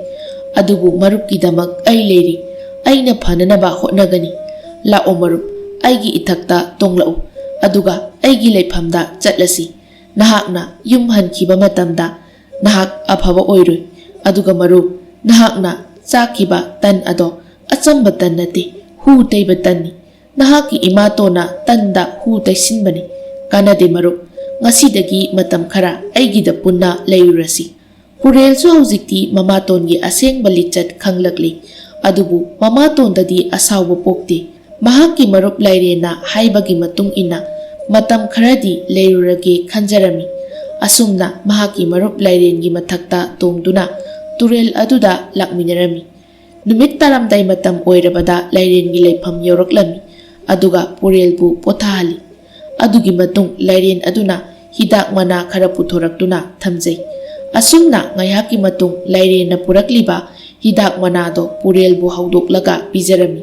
ꯑꯗꯨꯕꯨ ꯃꯔꯨꯞꯀꯤꯗꯃꯛ ꯑꯩ ꯂꯩꯔꯤ꯫ ꯑꯩꯅ ꯐꯅꯅꯕ ꯍꯣꯠꯅꯒꯅꯤ꯫ ꯂꯥꯛꯑꯣ ꯃꯔꯨꯞ, ꯑꯩꯒꯤ ꯏꯊꯛꯇ ꯇꯣꯡꯂꯛꯎ꯫ ꯑꯗꯨꯒ ꯑꯩꯒꯤ ꯂꯩꯐꯝꯗ ꯆꯠꯂꯁꯤ꯫ ꯅꯍꯥꯛꯅ ꯌꯨꯝ ꯍꯟꯈꯤꯕ ꯃꯇꯝꯗ ꯅꯍꯥꯛ ꯑꯐꯕ ꯑꯣꯏꯔꯣꯏ꯫ ꯑꯗꯨꯒ ꯃꯔꯨꯞ, ꯅꯍꯥꯛꯅ ꯆꯥꯈꯤꯕ ꯇꯟ ꯑꯗꯣ ꯑꯆꯝꯕ ꯇꯟ ꯅꯠꯇꯦ, ꯍꯨ ꯇꯩꯕ ꯇꯟꯅꯤ꯫ ꯅꯍꯥꯛꯀꯤ ꯏꯃꯥꯇꯣꯟꯅ ꯇꯟꯗ ꯍꯨ ꯇꯩꯁꯤꯟꯕꯅꯤ꯫ ꯀꯥꯟꯅꯗꯦ ꯃꯔꯨꯞ, ꯉꯁꯤꯗꯒꯤ ꯃꯇꯝ ꯈꯔ ꯑꯩꯒꯤꯗ ꯄꯨꯟꯅ ꯂꯩꯔꯨꯔꯁꯤ꯫" ꯄꯨꯔꯦꯜꯁꯨ ꯍꯧꯖꯤꯛꯇꯤ ꯃꯃꯥꯇꯣꯟꯒꯤ ꯑꯁꯦꯡꯕ ꯂꯤꯆꯠ ꯈꯪꯂꯛꯂꯤ꯫ ꯑꯗꯨꯕꯨ ꯃꯃꯥꯇꯣꯟꯗꯗꯤ ꯑꯁꯥꯎꯕ ꯄꯣꯛꯇꯦ꯫ ꯃꯍꯥꯛꯀꯤ ꯃꯔꯨꯞ ꯂꯥꯏꯔꯦꯟꯅ ꯍꯥꯏꯕꯒꯤ ꯃꯇꯨꯡ ꯏꯟꯅ ꯃꯇꯝ ꯈꯔꯗꯤ ꯂꯩꯔꯨꯔꯒꯦ ꯈꯟꯖꯔꯝꯃꯤ꯫ ꯑꯁꯨꯝꯅ ꯃꯍꯥꯛꯀꯤ ꯃꯔꯨꯞ ꯂꯥꯏꯔꯦꯟꯒꯤ ꯃꯊꯛꯇ ꯇꯣꯡꯗꯨꯅ ꯇꯨꯔꯦꯜ ꯑꯗꯨꯗ ꯂꯥꯛꯃꯤꯟꯅꯔꯝꯃꯤ꯫ ꯅꯨꯃꯤꯠ ꯇꯥꯔꯝꯗꯥꯏ ꯃꯇꯝ ꯑꯣꯏꯔꯕꯗ ꯂꯥꯏꯔꯦꯟꯒꯤ ꯂꯩꯐꯝ ꯌꯧꯔꯛꯂꯝꯃꯤ꯫ ꯑꯗꯨꯒ ꯄꯨꯔꯦꯜꯕꯨ ꯄꯣꯊꯥꯍꯜꯂꯤ꯫ ꯑꯗꯨꯒꯤ ꯃꯇꯨꯡ ꯂꯥꯏꯔꯦꯟ ꯑꯗꯨꯅ ꯍꯤꯗꯥꯛ ꯃꯅꯥ ꯈꯔ ꯄꯨꯊꯣꯔꯛꯇꯨꯅ ꯊꯝꯖꯩ꯫ ꯑꯁꯨꯝꯅ ꯉꯥꯏꯍꯥꯛꯀꯤ ꯃꯇꯨꯡ ꯂꯥꯏꯔꯦꯟꯅ ꯄꯨꯔꯛꯂꯤꯕ ꯍꯤꯗꯥꯛ ꯃꯅꯥꯗꯣ ꯄꯨꯔꯦꯜꯕꯨ ꯍꯧꯗꯣꯛꯂꯒ ꯄꯤꯖꯔꯝꯃꯤ꯫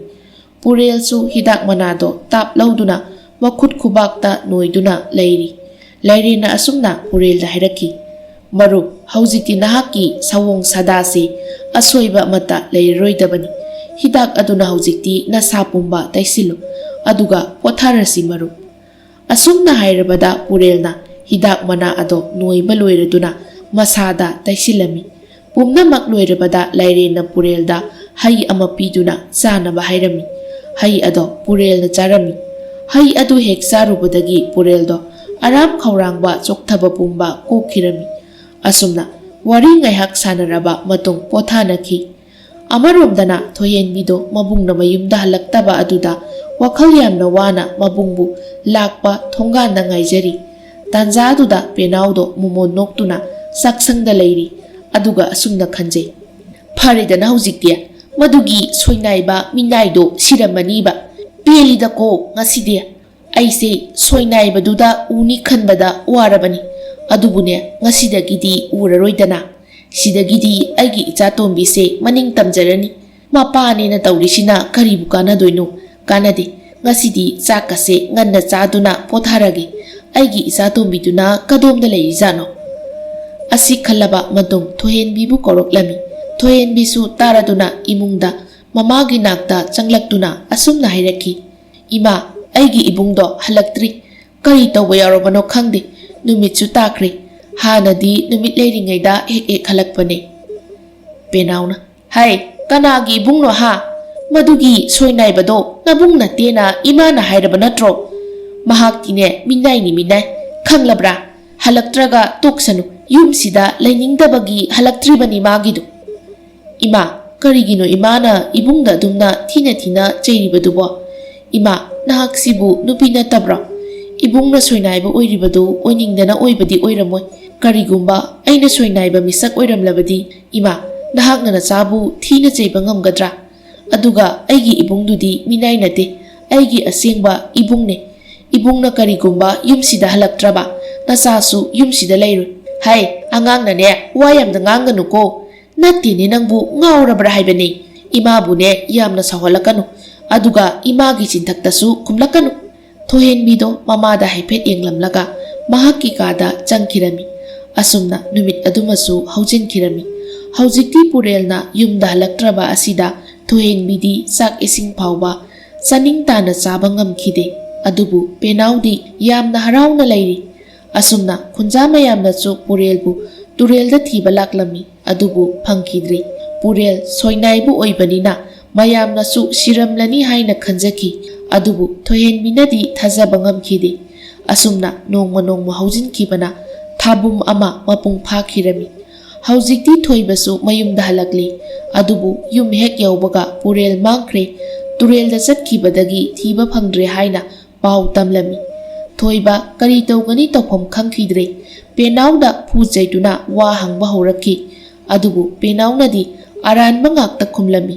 ꯄꯨꯔꯦꯜꯁꯨ ꯍꯤꯗꯥꯛ ꯃꯅꯥꯗꯣ ꯇꯥꯞ ꯂꯧꯗꯨꯅ ꯃꯈꯨꯠ ꯈꯨꯕꯥꯛꯇ ꯅꯣꯏꯗꯨꯅ ꯂꯩꯔꯤ꯫ ꯂꯥꯏꯔꯦꯟꯅ ꯑꯁꯨꯝꯅ ꯄꯨꯔꯦꯜꯗ ꯍꯥꯏꯔꯛꯈꯤ, "ꯃꯔꯨꯞ, ꯍꯧꯖꯤꯛꯇꯤ ꯅꯍꯥꯛꯀꯤ ꯁꯑꯣꯡ ꯁꯥꯗꯥꯁꯤ ꯑꯁꯣꯏꯕ ꯑꯃꯠꯇ ꯂꯩꯔꯔꯣꯏꯗꯕꯅꯤ꯫ "ꯍꯤꯗꯥꯛ ꯑꯗꯨꯅ ꯍꯧꯖꯤꯛꯇꯤ ꯅꯁꯥ ꯄꯨꯝꯕ ꯇꯩꯁꯤꯜꯂꯨ, ꯑꯗꯨꯒ ꯄꯣꯊꯥꯔꯁꯤ, ꯃꯔꯨꯞ"꯫ ꯑꯁꯨꯝꯅ ꯍꯥꯏꯔꯕꯗ ꯄꯨꯔꯦꯜꯅ ꯍꯤꯗꯥꯛ ꯃꯅꯥ ꯑꯗꯣ ꯅꯣꯏꯕ ꯂꯣꯏꯔꯗꯨꯅ ꯃꯁꯥꯗ ꯇꯩꯁꯤꯜꯂꯝꯃꯤ꯫ ꯄꯨꯝꯅꯃꯛ ꯂꯣꯏꯔꯕꯗ ꯂꯥꯏꯔꯦꯟꯅ ꯄꯨꯔꯦꯜꯗ ꯍꯩ ꯑꯃ ꯄꯤꯗꯨꯅ ꯆꯥꯅꯕ ꯍꯥꯏꯔꯝꯃꯤ꯫ ꯍꯩ ꯑꯗꯣ ꯄꯨꯔꯦꯜꯅ ꯆꯥꯔꯝꯃꯤ꯫ ꯍꯩ ꯑꯗꯨ ꯍꯦꯛ ꯆꯥꯔꯨꯕꯗꯒꯤ ꯄꯨꯔꯦꯜꯗꯣ ꯑꯔꯥꯝ ꯈꯧꯔꯥꯡꯕ ꯆꯣꯛꯊꯕ ꯄꯨꯝꯕ ꯀꯣꯛꯈꯤꯔꯝꯃꯤ꯫ ꯑꯁꯨꯝꯅ ꯋꯥꯔꯤ ꯉꯥꯏꯍꯥꯛ ꯁꯥꯟꯅꯔꯕ ꯃꯇꯨꯡ ꯄꯣꯊꯥꯅꯈꯤ꯫ ꯑꯃꯔꯣꯝꯗꯅ ꯊꯣꯏꯍꯦꯟꯕꯤꯗꯣ ꯃꯕꯨꯡꯅ ꯃꯌꯨꯝꯗ ꯍꯜꯂꯛꯇꯕ ꯑꯗꯨꯗ ꯋꯥꯈꯜ ꯌꯥꯝꯅ ꯋꯥꯅ ꯃꯕꯨꯡꯕꯨ ꯂꯥꯛꯄ ꯊꯣꯡꯒꯥꯟꯗ ꯉꯥꯏꯖꯔꯤ꯫ ꯇꯥꯟꯖꯥꯗꯨꯗ ꯄꯦꯅꯥꯎꯗꯣ ꯃꯣꯃꯣꯟ ꯅꯣꯛꯇꯨꯅ ꯆꯥꯛꯁꯪꯗ ꯂꯩꯔꯤ꯫ ꯑꯗꯨꯒ ꯑꯁꯨꯝꯅ ꯈꯟꯖꯩ, "ꯐꯔꯦꯗꯅ ꯍꯧꯖꯤꯛꯇꯤ, ꯃꯗꯨꯒꯤ ꯁꯣꯏꯅꯥꯏꯕ ꯃꯤꯅꯥꯏꯗꯣ ꯁꯤꯔꯝꯃꯅꯤꯕ꯫ ꯄꯦꯜꯂꯤꯗꯀꯣ ꯉꯁꯤꯗꯤ꯫ ꯑꯩꯁꯦ ꯁꯣꯏꯅꯥꯏꯕꯗꯨꯗ ꯎꯅꯤ ꯈꯟꯕꯗ ꯋꯥꯔꯕꯅꯤ꯫ ꯑꯗꯨꯕꯨꯅꯦ, ꯉꯁꯤꯗꯒꯤꯗꯤ ꯎꯔꯔꯣꯏꯗꯅ꯫ ꯁꯤꯗꯒꯤꯗꯤ ꯑꯩꯒꯤ ꯏꯆꯥꯇꯣꯝꯕꯤꯁꯦ ꯃꯅꯤꯡ ꯇꯝꯖꯔꯅꯤ꯫ ꯃꯄꯥꯅꯦꯅ ꯇꯧꯔꯤꯁꯤꯅ ꯀꯔꯤꯕꯨ ꯀꯥꯟꯅꯗꯣꯏꯅꯣ? ꯀꯥꯟꯅꯗꯦ꯫ ꯉꯁꯤꯗꯤ ꯆꯥꯛꯀꯁꯦ ꯉꯟꯅ ꯆꯥꯗꯨꯅ ꯄꯣꯊꯥꯔꯒꯦ꯫ ꯑꯩꯒꯤ ꯏꯆꯥꯇꯣꯝꯕꯤꯗꯨꯅ ꯀꯗꯣꯝꯗ ꯂꯩꯔꯤꯖꯥꯠꯅꯣ?" ꯑꯁꯤ ꯈꯜꯂꯕ ꯃꯇꯨꯡ ꯊꯣꯏꯍꯦꯟꯕꯤꯕꯨ ꯀꯧꯔꯛꯂꯝꯃꯤ꯫ ꯊꯣꯏꯍꯦꯟꯕꯤꯁꯨ ꯇꯥꯔꯗꯨꯅ ꯏꯃꯨꯡꯗ ꯃꯃꯥꯒꯤ ꯅꯥꯛꯇ ꯆꯪꯂꯛꯇꯨꯅ ꯑꯁꯨꯝꯅ ꯍꯥꯏꯔꯛꯈꯤ, "ꯏꯃꯥ, ꯑꯩꯒꯤ ꯏꯕꯨꯡꯗꯣ ꯍꯜꯂꯛꯇ꯭ꯔꯤ꯫ ꯀꯔꯤ ꯇꯧꯕ ꯌꯥꯎꯔꯕꯅꯣ ꯈꯪꯗꯦ꯫ ꯅꯨꯃꯤꯠꯁꯨ ꯇꯥꯈ꯭ꯔꯦ꯫ ꯍꯥꯟꯅꯗꯤ ꯅꯨꯃꯤꯠ ꯂꯩꯔꯤꯉꯩꯗ ꯍꯦꯛ ꯍꯦꯛ ꯍꯜꯂꯛꯄꯅꯦ"꯫ ꯄꯦꯅꯥꯎꯅ, "ꯍꯩ, ꯀꯅꯥꯒꯤ ꯏꯕꯨꯡꯅꯣ ꯍꯥ? ꯃꯗꯨꯒꯤ ꯁꯣꯏꯅꯥꯏꯕꯗꯣ ꯅꯕꯨꯡ ꯅꯠꯇꯦꯅ ꯏꯃꯥꯅ ꯍꯥꯏꯔꯕ ꯅꯠꯇ꯭ꯔꯣ? ꯃꯍꯥꯛꯇꯤꯅꯦ ꯃꯤꯅꯥꯏꯅꯤ ꯃꯤꯅꯥꯏ, ꯈꯪꯂꯕ꯭ꯔꯥ? ꯍꯜꯂꯛꯇ꯭ꯔꯒ ꯇꯣꯛꯁꯅꯨ, ꯌꯨꯝꯁꯤꯗ ꯂꯩꯅꯤꯡꯗꯕꯒꯤ ꯍꯜꯂꯛꯇ꯭ꯔꯤꯕꯅꯤ ꯃꯥꯒꯤꯗꯨ"꯫ "ꯏꯃꯥ, ꯀꯔꯤꯒꯤꯅꯣ ꯏꯃꯥꯅ ꯏꯕꯨꯡꯗ ꯑꯗꯨꯝꯅ ꯊꯤꯅ ꯊꯤꯅ ꯆꯩꯔꯤꯕꯗꯨꯕꯣ? ꯏꯃꯥ, ꯅꯍꯥꯛꯁꯤꯕꯨ ꯅꯨꯄꯤ ꯅꯠꯇꯕ꯭ꯔꯣ? ꯏꯕꯨꯡꯅ ꯁꯣꯏꯅꯥꯏꯕ ꯑꯣꯏꯔꯤꯕꯗꯨ ꯑꯣꯏꯅꯤꯡꯗꯅ ꯑꯣꯏꯕꯗꯤ ꯑꯣꯏꯔꯝꯃꯣꯏ꯫ ꯀꯔꯤꯒꯨꯝꯕ ꯑꯩꯅ ꯁꯣꯏꯅꯥꯏꯕ ꯃꯤꯁꯛ ꯑꯣꯏꯔꯝꯂꯕꯗꯤ, ꯏꯃꯥ, ꯅꯍꯥꯛꯅ ꯅꯆꯥꯕꯨ ꯊꯤꯅ ꯆꯩꯕ ꯉꯝꯒꯗ꯭ꯔꯥ? ꯑꯗꯨꯒ ꯑꯩꯒꯤ ꯏꯕꯨꯡꯗꯨꯗꯤ ꯃꯤꯅꯥꯏ ꯅꯠꯇꯦ, ꯑꯩꯒꯤ ꯑꯁꯦꯡꯕ ꯏꯕꯨꯡꯅꯦ꯫ ꯏꯕꯨꯡꯅ ꯀꯔꯤꯒꯨꯝꯕ ꯌꯨꯝꯁꯤꯗ ꯍꯜꯂꯛꯇ꯭ꯔꯕ, ꯅꯆꯥꯁꯨ ꯌꯨꯝꯁꯤꯗ ꯂꯩꯔꯣꯏ"꯫ "ꯍꯩ, ꯑꯉꯥꯡꯅꯅꯦ ꯋꯥ ꯌꯥꯝꯅ ꯉꯥꯡꯒꯅꯨꯀꯣ꯫ ꯅꯠꯇꯦꯅꯦ, ꯅꯪꯕꯨ ꯉꯥꯎꯔꯕ꯭ꯔꯥ ꯍꯥꯏꯕꯅꯦ꯫ ꯏꯃꯥꯕꯨꯅꯦ ꯌꯥꯝꯅ ꯁꯥꯎꯍꯜꯂꯛꯀꯅꯨ, ꯑꯗꯨꯒ ꯏꯃꯥꯒꯤ ꯆꯤꯟꯊꯛꯇꯁꯨ ꯈꯨꯝꯂꯛꯀꯅꯨ"꯫ ꯊꯣꯏꯍꯦꯟꯕꯤꯗꯣ ꯃꯃꯥꯗ ꯍꯥꯏꯐꯦꯠ ꯌꯦꯡꯂꯝꯂꯒ ꯃꯍꯥꯛꯀꯤ ꯀꯥꯗ ꯆꯪꯈꯤꯔꯝꯃꯤ꯫ ꯑꯁꯨꯝꯅ ꯅꯨꯃꯤꯠ ꯑꯗꯨꯃꯁꯨ ꯍꯧꯖꯤꯟꯈꯤꯔꯝꯃꯤ꯫ ꯍꯧꯖꯤꯛꯇꯤ ꯄꯨꯔꯦꯜꯅ ꯌꯨꯝꯗ ꯍꯜꯂꯛꯇ꯭ꯔꯕ ꯑꯁꯤꯗ ꯊꯣꯏꯍꯦꯟꯕꯤꯗꯤ ꯆꯥꯛ ꯏꯁꯤꯡ ꯐꯥꯎꯕ ꯆꯥꯅꯤꯡ ꯇꯥꯅ ꯆꯥꯕ ꯉꯝꯈꯤꯗꯦ꯫ ꯑꯗꯨꯕꯨ ꯄꯦꯅꯥꯎꯗꯤ ꯌꯥꯝꯅ ꯍꯔꯥꯎꯅ ꯂꯩꯔꯤ꯫ ꯑꯁꯨꯝꯅ ꯈꯨꯟꯖꯥ ꯃꯌꯥꯝꯅꯁꯨ ꯄꯨꯔꯦꯜꯕꯨ ꯇꯨꯔꯦꯜꯗ ꯊꯤꯕ ꯂꯥꯛꯂꯝꯃꯤ꯫ ꯑꯗꯨꯕꯨ ꯐꯪꯈꯤꯗ꯭ꯔꯦ꯫ ꯄꯨꯔꯦꯜ ꯁꯣꯏꯅꯥꯏꯕ ꯑꯣꯏꯕꯅꯤꯅ ꯃꯌꯥꯝꯅꯁꯨ ꯁꯤꯔꯝꯂꯅꯤ ꯍꯥꯏꯅ ꯈꯟꯖꯈꯤ꯫ ꯑꯗꯨꯕꯨ ꯊꯣꯏꯍꯦꯟꯕꯤꯅꯗꯤ ꯊꯥꯖꯕ ꯉꯝꯈꯤꯗꯦ꯫ ꯑꯁꯨꯝꯅ ꯅꯣꯡꯃ ꯅꯣꯡꯃ ꯍꯧꯖꯤꯟꯈꯤꯕꯅ ꯊꯥꯕꯨꯝ ꯑꯃ ꯃꯄꯨꯡ ꯐꯥꯈꯤꯔꯝꯃꯤ꯫ ꯍꯧꯖꯤꯛꯇꯤ ꯊꯣꯏꯕꯁꯨ ꯃꯌꯨꯝꯗ ꯍꯜꯂꯛꯂꯤ꯫ ꯑꯗꯨꯕꯨ ꯌꯨꯝ ꯍꯦꯛ ꯌꯧꯕꯒ ꯄꯨꯔꯦꯜ ꯃꯥꯡꯈ꯭ꯔꯦ, ꯇꯨꯔꯦꯜꯗ ꯆꯠꯈꯤꯕꯗꯒꯤ ꯊꯤꯕ ꯐꯪꯗ꯭ꯔꯦ ꯍꯥꯏꯅ ꯄꯥꯎ ꯇꯝꯂꯝꯃꯤ꯫ ꯊꯣꯏꯕ ꯀꯔꯤ ꯇꯧꯒꯅꯤ ꯇꯧꯐꯝ ꯈꯪꯈꯤꯗ꯭ꯔꯦ꯫ ꯄꯦꯅꯥꯎꯗ ꯐꯨ ꯆꯩꯗꯨꯅ ꯋꯥ ꯍꯪꯕ ꯍꯧꯔꯛꯈꯤ꯫ ꯑꯗꯨꯕꯨ ꯄꯦꯅꯥꯎꯅꯗꯤ ꯑꯔꯥꯟꯕ ꯉꯥꯛꯇ ꯈꯨꯝꯂꯝꯃꯤ꯫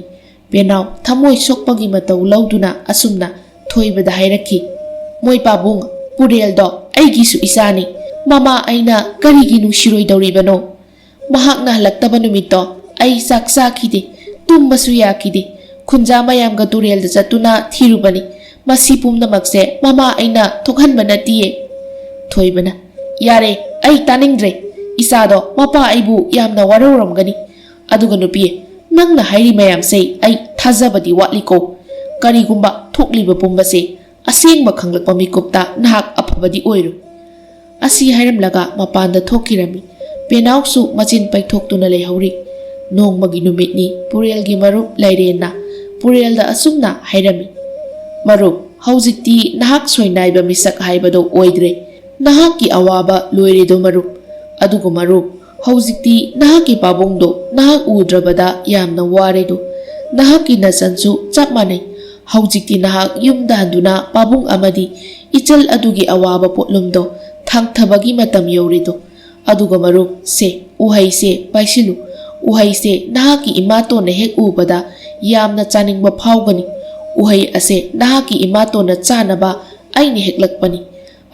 ꯄꯦꯅꯥꯎ ꯊꯃꯣꯏ ꯁꯣꯛꯄꯒꯤ ꯃꯇꯧ ꯂꯧꯗꯨꯅ ꯑꯁꯨꯝꯅ ꯊꯣꯏꯕꯗ ꯍꯥꯏꯔꯛꯈꯤ, "ꯃꯣꯏ ꯄꯥꯕꯨꯡ, ꯄꯨꯔꯦꯜꯗꯣ ꯑꯩꯒꯤꯁꯨ ꯏꯆꯥꯅꯤ꯫ ꯃꯃꯥ ꯑꯩꯅ ꯀꯔꯤꯒꯤ ꯅꯨꯡꯁꯤꯔꯣꯏꯗꯧꯔꯤꯕꯅꯣ? ꯃꯍꯥꯛꯅ ꯍꯜꯂꯛꯇꯕ ꯅꯨꯃꯤꯠꯇꯣ ꯑꯩ ꯆꯥꯛ ꯆꯥꯈꯤꯗꯦ, ꯇꯨꯝꯕꯁꯨ ꯌꯥꯈꯤꯗꯦ꯫ ꯈꯨꯟꯖꯥ ꯃꯌꯥꯝꯒ ꯇꯨꯔꯦꯜꯗ ꯆꯠꯇꯨꯅ ꯊꯤꯔꯨꯕꯅꯤ꯫ ꯃꯁꯤ ꯄꯨꯝꯅꯃꯛꯁꯦ ꯃꯃꯥ ꯑꯩꯅ ꯊꯣꯛꯍꯟꯕ ꯅꯠꯇꯤꯌꯦ꯫" ꯊꯣꯏꯕꯅ, "ꯌꯥꯔꯦ, ꯑꯩ ꯇꯥꯅꯤꯡꯗ꯭ꯔꯦ꯫ ꯏꯆꯥꯗꯣ ꯃꯄꯥ ꯑꯩꯕꯨ ꯌꯥꯝꯅ ꯋꯥꯔꯧꯔꯝꯒꯅꯤ꯫ ꯑꯗꯨꯒ ꯅꯨꯄꯤ, ꯅꯪꯅ ꯍꯥꯏꯔꯤ ꯃꯌꯥꯝꯁꯦ ꯑꯩ ꯊꯥꯖꯕꯗꯤ ꯋꯥꯠꯂꯤꯀꯣ꯫ ꯀꯔꯤꯒꯨꯝꯕ ꯊꯣꯛꯂꯤꯕ ꯄꯨꯝꯕꯁꯦ ꯑꯁꯦꯡꯕ ꯈꯪꯂꯛꯄ ꯃꯤꯀꯨꯞꯇ ꯅꯍꯥꯛ ꯑꯐꯕꯗꯤ ꯑꯣꯏꯔꯣꯏ꯫" ꯑꯁꯤ ꯍꯥꯏꯔꯝꯂꯒ ꯃꯄꯥꯟꯗ ꯊꯣꯛꯈꯤꯔꯝꯃꯤ꯫ ꯄꯦꯅꯥꯎꯁꯨ ꯃꯆꯤꯟ ꯄꯩꯊꯣꯛꯇꯨꯅ ꯂꯩꯍꯧꯔꯤ꯫ ꯅꯣꯡꯃꯒꯤ ꯅꯨꯃꯤꯠꯅꯤ꯫ ꯄꯨꯔꯦꯜꯒꯤ ꯃꯔꯨꯞ ꯂꯩꯔꯦꯟꯅ ꯄꯨꯔꯦꯜꯗ ꯑꯁꯨꯝꯅ ꯍꯥꯏꯔꯝꯃꯤ, "ꯃꯔꯨꯞ, ꯍꯧꯖꯤꯛꯇꯤ ꯅꯍꯥꯛ ꯁꯣꯏꯅꯥꯏꯕ ꯃꯤꯁꯛ ꯍꯥꯏꯕꯗꯣ ꯑꯣꯏꯗ꯭ꯔꯦ꯫ ꯅꯍꯥꯛꯀꯤ ꯑꯋꯥꯕ ꯂꯣꯏꯔꯦꯗꯣ ꯃꯔꯨꯞ꯫ ꯑꯗꯨꯒ ꯃꯔꯨꯞ, ꯍꯧꯖꯤꯛꯇꯤ ꯅꯍꯥꯛꯀꯤ ꯄꯥꯕꯨꯡꯗꯣ ꯅꯍꯥꯛ ꯎꯗ꯭ꯔꯕꯗ ꯌꯥꯝꯅ ꯋꯥꯔꯦꯗꯣ꯫ ꯅꯍꯥꯛꯀꯤ ꯅꯆꯟꯁꯨ ꯆꯞ ꯃꯥꯟꯅꯩ꯫ ꯍꯧꯖꯤꯛꯇꯤ ꯅꯍꯥꯛ ꯌꯨꯝꯗ ꯍꯟꯗꯨꯅ ꯄꯥꯕꯨꯡ ꯑꯃꯗꯤ ꯏꯆꯜ ꯑꯗꯨꯒꯤ ꯑꯋꯥꯕ ꯄꯣꯠꯂꯨꯝꯗꯣ ꯊꯥꯡꯊꯕꯒꯤ ꯃꯇꯝ ꯌꯧꯔꯦꯗꯣ꯫ ꯑꯗꯨꯒ ꯃꯔꯨꯞ, ꯁꯦ, ꯎꯍꯩꯁꯦ ꯄꯥꯏꯁꯤꯜꯂꯨ꯫ ꯎꯍꯩꯁꯦ ꯅꯍꯥꯛꯀꯤ ꯏꯃꯥꯇꯣꯟꯅ ꯍꯦꯛ ꯎꯕꯗ ꯌꯥꯝꯅ ꯆꯥꯅꯤꯡꯕ ꯐꯥꯎꯒꯅꯤ꯫ ꯎꯍꯩ ꯑꯁꯦ ꯅꯍꯥꯛꯀꯤ ꯏꯃꯥꯇꯣꯟꯅ ꯆꯥꯅꯕ ꯑꯩꯅ ꯍꯦꯛꯂꯛꯄꯅꯤ꯫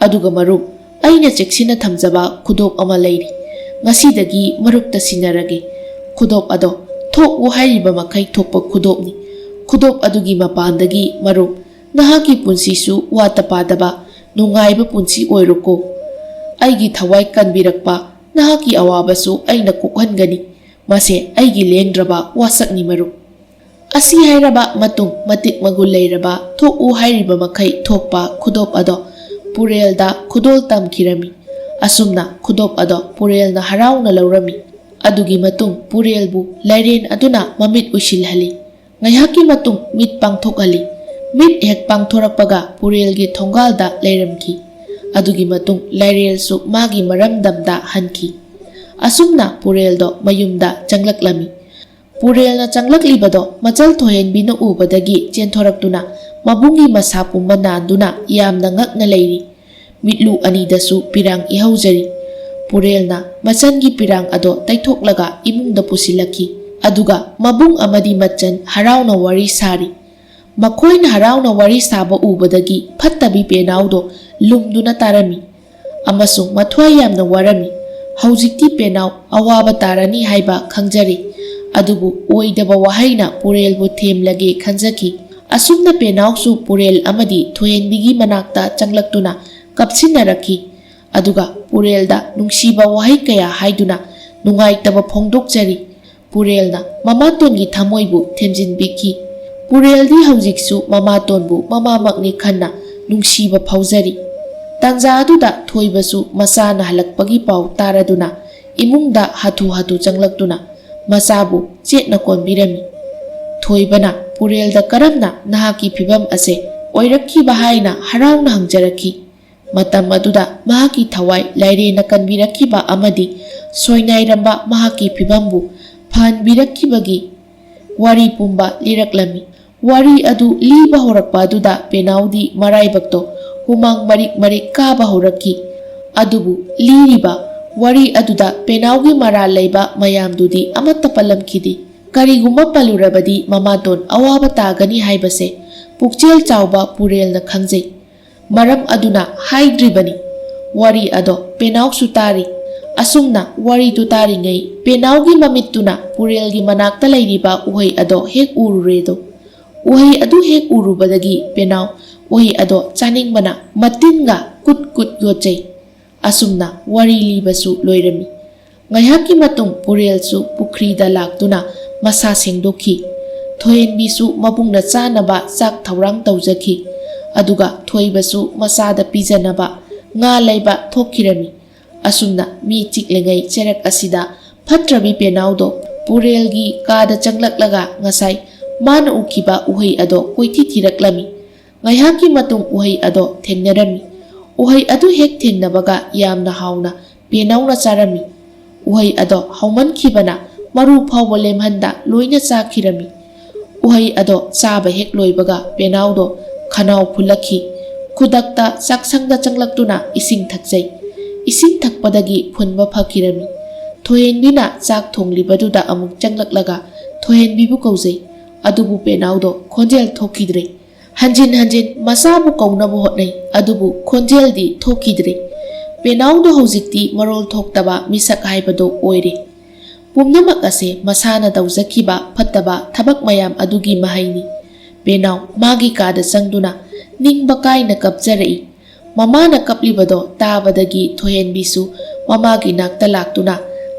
ꯑꯗꯨꯒ ꯃꯔꯨꯞ, ꯑꯩꯅ ꯆꯦꯛꯁꯤꯟꯅ ꯊꯝꯖꯕ ꯈꯨꯗꯣꯞ ꯑꯃ ꯂꯩꯔꯤ꯫ ꯉꯁꯤꯗꯒꯤ ꯃꯔꯨꯞꯇ ꯁꯤꯟꯅꯔꯒꯦ꯫ ꯈꯨꯗꯣꯞ ꯑꯗꯣ ꯊꯣꯛꯎ ꯍꯥꯏꯔꯤꯕ ꯃꯈꯩ ꯊꯣꯛꯄ ꯈꯨꯗꯣꯞꯅꯤ꯫ ꯈꯨꯗꯣꯞ ꯑꯗꯨꯒꯤ ꯃꯄꯥꯟꯗꯒꯤ ꯃꯔꯨꯞ, ꯅꯍꯥꯛꯀꯤ ꯄꯨꯟꯁꯤꯁꯨ ꯋꯥꯠꯇ ꯄꯥꯗꯕ ꯅꯨꯡꯉꯥꯏꯕ ꯄꯨꯟꯁꯤ ꯑꯣꯏꯔꯣꯀꯣ꯫ ꯑꯩꯒꯤ ꯊꯋꯥꯏ ꯀꯟꯕꯤꯔꯛꯄ ꯅꯍꯥꯛꯀꯤ ꯑꯋꯥꯕꯁꯨ ꯑꯩꯅ ꯀꯣꯛꯍꯟꯒꯅꯤ꯫ ꯃꯁꯦ ꯑꯩꯒꯤ ꯂꯦꯡꯗ꯭ꯔꯕ ꯋꯥꯁꯛꯅꯤ ꯃꯔꯨꯞ꯫" ꯑꯁꯤ ꯍꯥꯏꯔꯕ ꯃꯇꯨꯡ, ꯃꯇꯤꯛ ꯃꯒꯨꯟ ꯂꯩꯔꯕ ꯊꯣꯛꯎ ꯍꯥꯏꯔꯤꯕ ꯃꯈꯩ ꯊꯣꯛꯄ ꯈꯨꯗꯣꯞ ꯑꯗꯣ ꯄꯨꯔꯦꯜꯗ ꯈꯨꯗꯣꯜ ꯇꯝꯈꯤꯔꯝꯃꯤ꯫ ꯑꯁꯨꯝꯅ ꯈꯨꯗꯣꯞ ꯑꯗꯣ ꯄꯨꯔꯦꯜꯅ ꯍꯔꯥꯎꯅ ꯂꯧꯔꯝꯃꯤ꯫ ꯑꯗꯨꯒꯤ ꯃꯇꯨꯡ ꯄꯨꯔꯦꯜꯕꯨ ꯂꯥꯏꯔꯦꯟ ꯑꯗꯨꯅ ꯃꯃꯤꯠ ꯎꯏꯁꯤꯜꯍꯜꯂꯤ꯫ ꯉꯥꯏꯍꯥꯛꯀꯤ ꯃꯇꯨꯡ ꯃꯤꯠ ꯄꯥꯡꯊꯣꯛꯍꯜꯂꯤ꯫ ꯃꯤꯠ ꯍꯦꯛ ꯄꯥꯡꯊꯣꯔꯛꯄꯒ ꯄꯨꯔꯦꯜꯒꯤ ꯊꯣꯡꯒꯥꯜꯗ ꯂꯩꯔꯝꯈꯤ꯫ ꯑꯗꯨꯒꯤ ꯃꯇꯨꯡ ꯂꯥꯏꯔꯦꯜꯁꯨ ꯃꯥꯒꯤ ꯃꯔꯝꯗꯝꯗ ꯍꯟꯈꯤ꯫ ꯑꯁꯨꯝꯅ ꯄꯨꯔꯦꯜꯗꯣ ꯃꯌꯨꯝꯗ ꯆꯪꯂꯛꯂꯝꯃꯤ꯫ ꯄꯨꯔꯦꯜꯅ ꯆꯪꯂꯛꯂꯤꯕꯗꯣ ꯃꯆꯜ ꯊꯣꯏꯍꯦꯟꯕꯤꯅ ꯎꯕꯗꯒꯤ ꯆꯦꯟꯊꯣꯔꯛꯇꯨꯅ ꯃꯕꯨꯡꯒꯤ ꯃꯁꯥ ꯄꯨꯝꯕ ꯅꯥꯟꯗꯨꯅ ꯌꯥꯝꯅ ꯉꯛꯅ ꯂꯩꯔꯤ꯫ ꯃꯤꯠꯂꯨ ꯑꯅꯤꯗꯁꯨ ꯄꯤꯔꯥꯡ ꯏꯍꯧꯖꯔꯤ꯫ ꯄꯨꯔꯦꯜꯅ ꯃꯆꯟꯒꯤ ꯄꯤꯔꯥꯡ ꯑꯗꯣ ꯇꯩꯊꯣꯛꯂꯒ ꯏꯃꯨꯡꯗ ꯄꯨꯁꯤꯜꯂꯛꯈꯤ꯫ ꯑꯗꯨꯒ ꯃꯕꯨꯡ ꯑꯃꯗꯤ ꯃꯆꯟ ꯍꯔꯥꯎꯅ ꯋꯥꯔꯤ ꯁꯥꯔꯤ꯫ ꯃꯈꯣꯏꯅ ꯍꯔꯥꯎꯅ ꯋꯥꯔꯤ ꯁꯥꯕ ꯎꯕꯗꯒꯤ ꯐꯠꯇꯕꯤ ꯄꯦꯅꯥꯎꯗꯣ ꯂꯨꯝꯗꯨꯅ ꯇꯥꯔꯝꯃꯤ ꯑꯃꯁꯨꯡ ꯃꯊ꯭ꯋꯥꯏ ꯌꯥꯝꯅ ꯋꯥꯔꯝꯃꯤ꯫ ꯍꯧꯖꯤꯛꯇꯤ ꯄꯦꯅꯥꯎ ꯑꯋꯥꯕ ꯇꯥꯔꯅꯤ ꯍꯥꯏꯕ ꯈꯪꯖꯔꯦ꯫ ꯑꯗꯨꯕꯨ ꯑꯣꯏꯗꯕ ꯋꯥꯍꯩꯅ ꯄꯨꯔꯦꯜꯕꯨ ꯊꯦꯝꯂꯒꯦ ꯈꯟꯖꯈꯤ꯫ ꯑꯁꯨꯝꯅ ꯄꯦꯅꯥꯎꯁꯨ ꯄꯨꯔꯦꯜ ꯑꯃꯗꯤ ꯊꯣꯏꯍꯦꯟꯕꯤꯒꯤ ꯃꯅꯥꯛꯇ ꯆꯪꯂꯛꯇꯨꯅ ꯀꯞꯁꯤꯟꯅꯔꯛꯈꯤ꯫ ꯑꯗꯨꯒ ꯄꯨꯔꯦꯜꯗ ꯅꯨꯡꯁꯤꯕ ꯋꯥꯍꯩ ꯀꯌꯥ ꯍꯥꯏꯗꯨꯅ ꯅꯨꯡꯉꯥꯏꯇꯕ ꯐꯣꯡꯗꯣꯛꯆꯔꯤ꯫ ꯄꯨꯔꯦꯜꯅ ꯃꯃꯥꯇꯣꯟꯒꯤ ꯊꯃꯣꯏꯕꯨ ꯊꯦꯝꯖꯤꯟꯕꯤꯈꯤ꯫ ꯄꯨꯔꯦꯜꯗꯤ ꯍꯧꯖꯤꯛꯁꯨ ꯃꯃꯥꯇꯣꯟꯕꯨ ꯃꯃꯥꯃꯛꯅꯤ ꯈꯟꯅ ꯅꯨꯡꯁꯤꯕ ꯐꯥꯎꯖꯔꯤ꯫ ꯇꯥꯟꯖꯥ ꯑꯗꯨꯗ ꯊꯣꯏꯕꯁꯨ ꯃꯆꯥꯅ ꯍꯜꯂꯛꯄꯒꯤ ꯄꯥꯎ ꯇꯥꯔꯗꯨꯅ ꯏꯃꯨꯡꯗ ꯍꯥꯊꯨ ꯍꯥꯊꯨ ꯆꯪꯂꯛꯇꯨꯅ ꯃꯆꯥꯕꯨ ꯆꯦꯠꯅ ꯀꯣꯟꯕꯤꯔꯝꯃꯤ꯫ ꯊꯣꯏꯕꯅ ꯄꯨꯔꯦꯜꯗ ꯀꯔꯝꯅ ꯅꯍꯥꯛꯀꯤ ꯐꯤꯚꯝ ꯑꯁꯦ ꯑꯣꯏꯔꯛꯈꯤꯕ ꯍꯥꯏꯅ ꯍꯔꯥꯎꯅ ꯍꯪꯖꯔꯛꯈꯤ꯫ ꯃꯇꯝ ꯑꯗꯨꯗ ꯃꯍꯥꯛꯀꯤ ꯊꯋꯥꯏ ꯂꯥꯏꯔꯦꯟꯅ ꯀꯟꯕꯤꯔꯛꯈꯤꯕ ꯑꯃꯗꯤ ꯁꯣꯏꯅꯥꯏꯔꯝꯕ ꯃꯍꯥꯛꯀꯤ ꯐꯤꯚꯝꯕꯨ ꯐꯍꯟꯕꯤꯔꯛꯈꯤꯕꯒꯤ ꯋꯥꯔꯤ ꯄꯨꯝꯕ ꯂꯤꯔꯛꯂꯝꯃꯤ꯫ ꯋꯥꯔꯤ ꯑꯗꯨ ꯂꯤꯕ ꯍꯧꯔꯛꯄ ꯑꯗꯨꯗ ꯄꯦꯅꯥꯎꯗꯤ ꯃꯔꯥꯏꯕꯛꯇꯣ ꯍꯨꯃꯥꯡ ꯃꯔꯤꯛ ꯃꯔꯤꯛ ꯀꯥꯕ ꯍꯧꯔꯛꯈꯤ꯫ ꯑꯗꯨꯕꯨ ꯂꯤꯔꯤꯕ ꯋꯥꯔꯤ ꯑꯗꯨꯗ ꯄꯦꯅꯥꯎꯒꯤ ꯃꯔꯥꯜ ꯂꯩꯕ ꯃꯌꯥꯝꯗꯨꯗꯤ ꯑꯃꯠꯇ ꯄꯜꯂꯝꯈꯤꯗꯦ꯫ ꯀꯔꯤꯒꯨꯝꯕ ꯄꯜꯂꯨꯔꯕꯗꯤ ꯃꯃꯥꯇꯣꯟ ꯑꯋꯥꯕ ꯇꯥꯒꯅꯤ ꯍꯥꯏꯕꯁꯦ ꯄꯨꯛꯆꯦꯜ ꯆꯥꯎꯕ ꯄꯨꯔꯦꯜꯅ ꯈꯪꯖꯩ꯫ ꯃꯔꯝ ꯑꯗꯨꯅ ꯍꯥꯏꯗ꯭ꯔꯤꯕꯅꯤ꯫ ꯋꯥꯔꯤ ꯑꯗꯣ ꯄꯦꯅꯥꯎꯁꯨ ꯇꯥꯔꯤ꯫ ꯑꯁꯨꯝꯅ ꯋꯥꯔꯤꯗꯨ ꯇꯥꯔꯤꯉꯩ ꯄꯦꯅꯥꯎꯒꯤ ꯃꯃꯤꯠꯇꯨꯅ ꯄꯨꯔꯦꯜꯒꯤ ꯃꯅꯥꯛꯇ ꯂꯩꯔꯤꯕ ꯎꯍꯩ ꯑꯗꯣ ꯍꯦꯛ ꯎꯔꯨꯔꯦꯗꯣ꯫ ꯎꯍꯩ ꯑꯗꯨ ꯍꯦꯛ ꯎꯔꯨꯕꯗꯒꯤ ꯄꯦꯅꯥꯎ ꯎꯍꯩ ꯑꯗꯣ ꯆꯥꯅꯤꯡꯕꯅ ꯃꯇꯤꯟꯒ ꯀꯨꯠ ꯀꯨꯠ ꯌꯣꯠꯆꯩ꯫ ꯑꯁꯨꯝꯅ ꯋꯥꯔꯤ ꯂꯤꯕꯁꯨ ꯂꯣꯏꯔꯝꯃꯤ꯫ ꯉꯥꯏꯍꯥꯛꯀꯤ ꯃꯇꯨꯡ ꯄꯨꯔꯦꯜꯁꯨ ꯄꯨꯈ꯭ꯔꯤꯗ ꯂꯥꯛꯇꯨꯅ ꯃꯁꯥ ꯁꯦꯡꯗꯣꯛꯈꯤ꯫ ꯊꯣꯏꯍꯦꯟꯕꯤꯁꯨ ꯃꯕꯨꯡꯅ ꯆꯥꯅꯕ ꯆꯥꯛ ꯊꯧꯔꯥꯡ ꯇꯧꯖꯈꯤ꯫ ꯑꯗꯨꯒ ꯊꯣꯏꯕꯁꯨ ꯃꯆꯥꯗ ꯄꯤꯖꯅꯕ ꯉꯥ ꯂꯩꯕ ꯊꯣꯛꯈꯤꯔꯝꯃꯤ꯫ ꯑꯁꯨꯝꯅ ꯃꯤ ꯆꯤꯛꯂꯤꯉꯩ ꯆꯦꯔꯛ ꯑꯁꯤꯗ ꯐꯠꯇ꯭ꯔꯕꯤ ꯄꯦꯅꯥꯎꯗꯣ ꯄꯨꯔꯦꯜꯒꯤ ꯀꯥꯗ ꯆꯪꯂꯛꯂꯒ ꯉꯁꯥꯏ ꯃꯥꯅ ꯎꯈꯤꯕ ꯎꯍꯩ ꯑꯗꯣ ꯀꯣꯏꯊꯤ ꯊꯤꯔꯛꯂꯝꯃꯤ꯫ ꯉꯥꯏꯍꯥꯛꯀꯤ ꯃꯇꯨꯡ ꯎꯍꯩ ꯑꯗꯣ ꯊꯦꯡꯅꯔꯝꯃꯤ꯫ ꯎꯍꯩ ꯑꯗꯨ ꯍꯦꯛ ꯊꯦꯡꯅꯕꯒ ꯌꯥꯝꯅ ꯍꯥꯎꯅ ꯄꯦꯅꯥꯎꯅ ꯆꯥꯔꯝꯃꯤ꯫ ꯎꯍꯩ ꯑꯗꯣ ꯍꯥꯎꯃꯟꯈꯤꯕꯅ ꯃꯔꯨ ꯐꯥꯎꯕ ꯂꯦꯝꯍꯟꯗ ꯂꯣꯏꯅ ꯆꯥꯈꯤꯔꯝꯃꯤ꯫ ꯎꯍꯩ ꯑꯗꯣ ꯆꯥꯕ ꯍꯦꯛ ꯂꯣꯏꯕꯒ ꯄꯦꯅꯥꯎꯗꯣ ꯈꯅꯥꯎ ꯐꯨꯜꯂꯛꯈꯤ꯫ ꯈꯨꯗꯛꯇ ꯆꯥꯛꯁꯪꯗ ꯆꯪꯂꯛꯇꯨꯅ ꯏꯁꯤꯡ ꯊꯛꯆꯩ꯫ ꯏꯁꯤꯡ ꯊꯛꯄꯗꯒꯤ ꯐꯨꯟꯕ ꯐꯈꯤꯔꯝꯃꯤ꯫ ꯊꯣꯏꯍꯦꯟꯕꯤꯅ ꯆꯥꯛ ꯊꯣꯡꯂꯤꯕꯗꯨꯗ ꯑꯃꯨꯛ ꯆꯪꯂꯛꯂꯒ ꯊꯣꯏꯍꯦꯟꯕꯤꯕꯨ ꯀꯧꯖꯩ꯫ ꯑꯗꯨꯕꯨ ꯄꯦꯅꯥꯎꯗꯣ ꯈꯣꯟꯖꯦꯜ ꯊꯣꯛꯈꯤꯗ꯭ꯔꯦ꯫ ꯍꯟꯖꯤꯟ ꯍꯟꯖꯤꯟ ꯃꯆꯥꯕꯨ ꯀꯧꯅꯕ ꯍꯣꯠꯅꯩ, ꯑꯗꯨꯕꯨ ꯈꯣꯟꯖꯦꯜꯗꯤ ꯊꯣꯛꯈꯤꯗ꯭ꯔꯦ꯫ ꯄꯦꯅꯥꯎꯗꯣ ꯍꯧꯖꯤꯛꯇꯤ ꯃꯔꯣꯜ ꯊꯣꯛꯇꯕ ꯃꯤꯁꯛ ꯍꯥꯏꯕꯗꯨ ꯑꯣꯏꯔꯦ꯫ ꯄꯨꯝꯅꯃꯛ ꯑꯁꯦ ꯃꯁꯥꯅ ꯇꯧꯖꯈꯤꯕ ꯐꯠꯇꯕ ꯊꯕꯛ ꯃꯌꯥꯝ ꯑꯗꯨꯒꯤ ꯃꯍꯩꯅꯤ꯫ ꯄꯦꯅꯥꯎ ꯃꯥꯒꯤ ꯀꯥꯗ ꯆꯪꯗꯨꯅ ꯅꯤꯡꯕ ꯀꯥꯏꯅ ꯀꯞꯆꯔꯛꯏ꯫ ꯃꯃꯥꯅ ꯀꯞꯂꯤꯕꯗꯣ ꯇꯥꯕꯗꯒꯤ ꯊꯣꯏꯍꯦꯟꯕꯤꯁꯨ ꯃꯃꯥꯒꯤ ꯅꯥꯛꯇ ꯂꯥꯛꯇꯨꯅ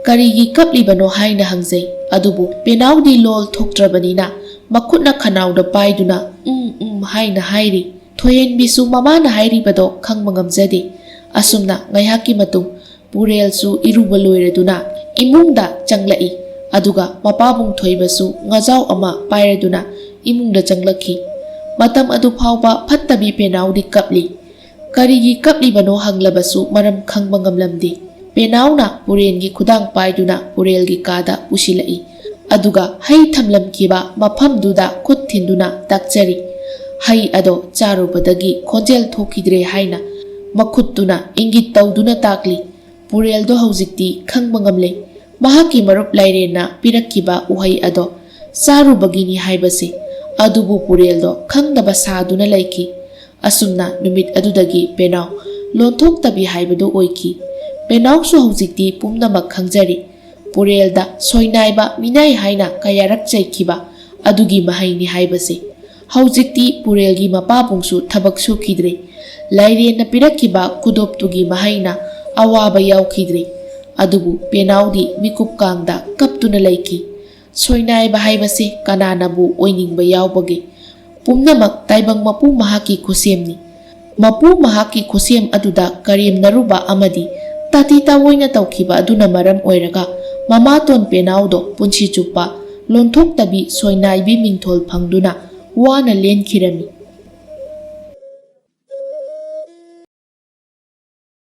ꯀꯔꯤꯒꯤ ꯀꯞꯂꯤꯕꯅꯣ ꯍꯥꯏꯅ ꯍꯪꯖꯩ꯫ ꯑꯗꯨꯕꯨ ꯄꯦꯅꯥꯎꯗꯤ ꯂꯣꯜ ꯊꯣꯛꯇ꯭ꯔꯕꯅꯤꯅ ꯃꯈꯨꯠꯅ ꯈꯅꯥꯎꯗ ꯄꯥꯏꯗꯨꯅ "ꯎꯝ, ꯎꯝ" ꯍꯥꯏꯅ ꯍꯥꯏꯔꯤ꯫ ꯊꯣꯏꯍꯦꯟꯕꯤꯁꯨ ꯃꯃꯥꯅ ꯍꯥꯏꯔꯤꯕꯗꯣ ꯈꯪꯕ ꯉꯝꯖꯗꯦ꯫ ꯑꯁꯨꯝꯅ ꯉꯥꯏꯍꯥꯛꯀꯤ ꯃꯇꯨꯡ ꯄꯨꯔꯦꯜꯁꯨ ꯏꯔꯨꯕ ꯂꯣꯏꯔꯗꯨꯅ ꯏꯃꯨꯡꯗ ꯆꯪꯂꯛꯏ꯫ ꯑꯗꯨꯒ ꯃꯄꯥꯕꯨꯡ ꯊꯣꯏꯕꯁꯨ ꯉꯥꯖꯥꯎ ꯑꯃ ꯄꯥꯏꯔꯗꯨꯅ ꯏꯃꯨꯡꯗ ꯆꯪꯂꯛꯈꯤ꯫ ꯃꯇꯝ ꯑꯗꯨ ꯐꯥꯎꯕ ꯐꯠꯇꯕꯤ ꯄꯦꯅꯥꯎꯗꯤ ꯀꯞꯂꯤ꯫ ꯀꯔꯤꯒꯤ ꯀꯞꯂꯤꯕꯅꯣ ꯍꯪꯂꯕꯁꯨ ꯃꯔꯝ ꯈꯪꯕ ꯉꯝꯂꯝꯗꯦ꯫ ꯄꯦꯅꯥꯎꯅ ꯄꯨꯔꯦꯟꯒꯤ ꯈꯨꯗꯥꯡ ꯄꯥꯏꯗꯨꯅ ꯄꯨꯔꯦꯜꯒꯤ ꯀꯥꯗ ꯄꯨꯁꯤꯜꯂꯛꯏ꯫ ꯑꯗꯨꯒ ꯍꯩ ꯊꯝꯂꯝꯈꯤꯕ ꯃꯐꯝꯗꯨꯗ ꯈꯨꯠ ꯊꯤꯟꯗꯨꯅ ꯇꯥꯛꯆꯔꯤ꯫ ꯍꯩ ꯑꯗꯣ ꯆꯥꯔꯨꯕꯗꯒꯤ ꯈꯣꯟꯖꯦꯜ ꯊꯣꯛꯈꯤꯗ꯭ꯔꯦ ꯍꯥꯏꯅ ꯃꯈꯨꯠꯇꯨꯅ ꯏꯪꯒꯤꯠ ꯇꯧꯗꯨꯅ ꯇꯥꯛꯂꯤ꯫ ꯄꯨꯔꯦꯜꯗꯣ ꯍꯧꯖꯤꯛꯇꯤ ꯈꯪꯕ ꯉꯝꯂꯦ꯫ ꯃꯍꯥꯛꯀꯤ ꯃꯔꯨꯞ ꯂꯥꯏꯔꯦꯟꯅ ꯄꯤꯔꯛꯈꯤꯕ ꯎꯍꯩ ꯑꯗꯣ ꯆꯥꯔꯨꯕꯒꯤꯅꯤ ꯍꯥꯏꯕꯁꯦ꯫ ꯑꯗꯨꯕꯨ ꯄꯨꯔꯦꯜꯗꯣ ꯈꯪꯗꯕ ꯁꯥꯗꯨꯅ ꯂꯩꯈꯤ꯫ ꯑꯁꯨꯝꯅ ꯅꯨꯃꯤꯠ ꯑꯗꯨꯗꯒꯤ ꯄꯦꯅꯥꯎ ꯂꯣꯟꯊꯣꯛꯇꯕꯤ ꯍꯥꯏꯕꯗꯨ ꯑꯣꯏꯈꯤ꯫ ꯄꯦꯅꯥꯎꯁꯨ ꯍꯧꯖꯤꯛꯇꯤ ꯄꯨꯝꯅꯃꯛ ꯈꯪꯖꯔꯦ꯫ ꯄꯨꯔꯦꯜꯗ ꯁꯣꯏꯅꯥꯏꯕ ꯃꯤꯅꯥꯏ ꯍꯥꯏꯅ ꯀꯌꯥꯔꯛ ꯆꯩꯈꯤꯕ ꯑꯗꯨꯒꯤ ꯃꯍꯩꯅꯤ ꯍꯥꯏꯕꯁꯦ꯫ ꯍꯧꯖꯤꯛꯇꯤ ꯄꯨꯔꯦꯜꯒꯤ ꯃꯄꯥꯕꯨꯡꯁꯨ ꯊꯕꯛ ꯁꯨꯈꯤꯗ꯭ꯔꯦ꯫ ꯂꯥꯏꯔꯦꯟꯅ ꯄꯤꯔꯛꯈꯤꯕ ꯈꯨꯗꯣꯞꯇꯨꯒꯤ ꯃꯍꯩꯅ ꯑꯋꯥꯕ ꯌꯥꯎꯈꯤꯗ꯭ꯔꯦ꯫ ꯑꯗꯨꯕꯨ ꯄꯦꯅꯥꯎꯗꯤ ꯃꯤꯀꯨꯞ ꯀꯥꯡꯗ ꯀꯞꯇꯨꯅ ꯂꯩꯈꯤ꯫ ꯁꯣꯏꯅꯥꯏꯕ ꯍꯥꯏꯕꯁꯤ ꯀꯅꯥꯅꯕꯨ ꯑꯣꯏꯅꯤꯡꯕ ꯌꯥꯎꯕꯒꯦ? ꯄꯨꯝꯅꯃꯛ ꯇꯥꯏꯕꯪ ꯃꯄꯨ ꯃꯍꯥꯛꯀꯤ ꯈꯨꯠꯁꯦꯝꯅꯤ꯫ ꯃꯄꯨ ꯃꯍꯥꯛꯀꯤ ꯈꯨꯠꯁꯦꯝ ꯑꯗꯨꯗ ꯀꯔꯦꯝꯅꯔꯨꯕ ꯑꯃꯗꯤ ꯇꯥꯇꯤ ꯇꯥꯑꯣꯏꯅ ꯇꯧꯈꯤꯕ ꯑꯗꯨꯅ ꯃꯔꯝ ꯑꯣꯏꯔꯒ ꯃꯃꯥꯇꯣꯟ ꯄꯦꯅꯥꯎꯗꯣ ꯄꯨꯟꯁꯤ ꯆꯨꯞꯄ ꯂꯣꯟꯊꯣꯛꯇꯕꯤ ꯁꯣꯏꯅꯥꯏꯕꯤ ꯃꯤꯡꯊꯣꯜ ꯐꯪꯗꯨꯅ ꯋꯥꯅ ꯂꯦꯟꯈꯤꯔꯝꯃꯤ꯫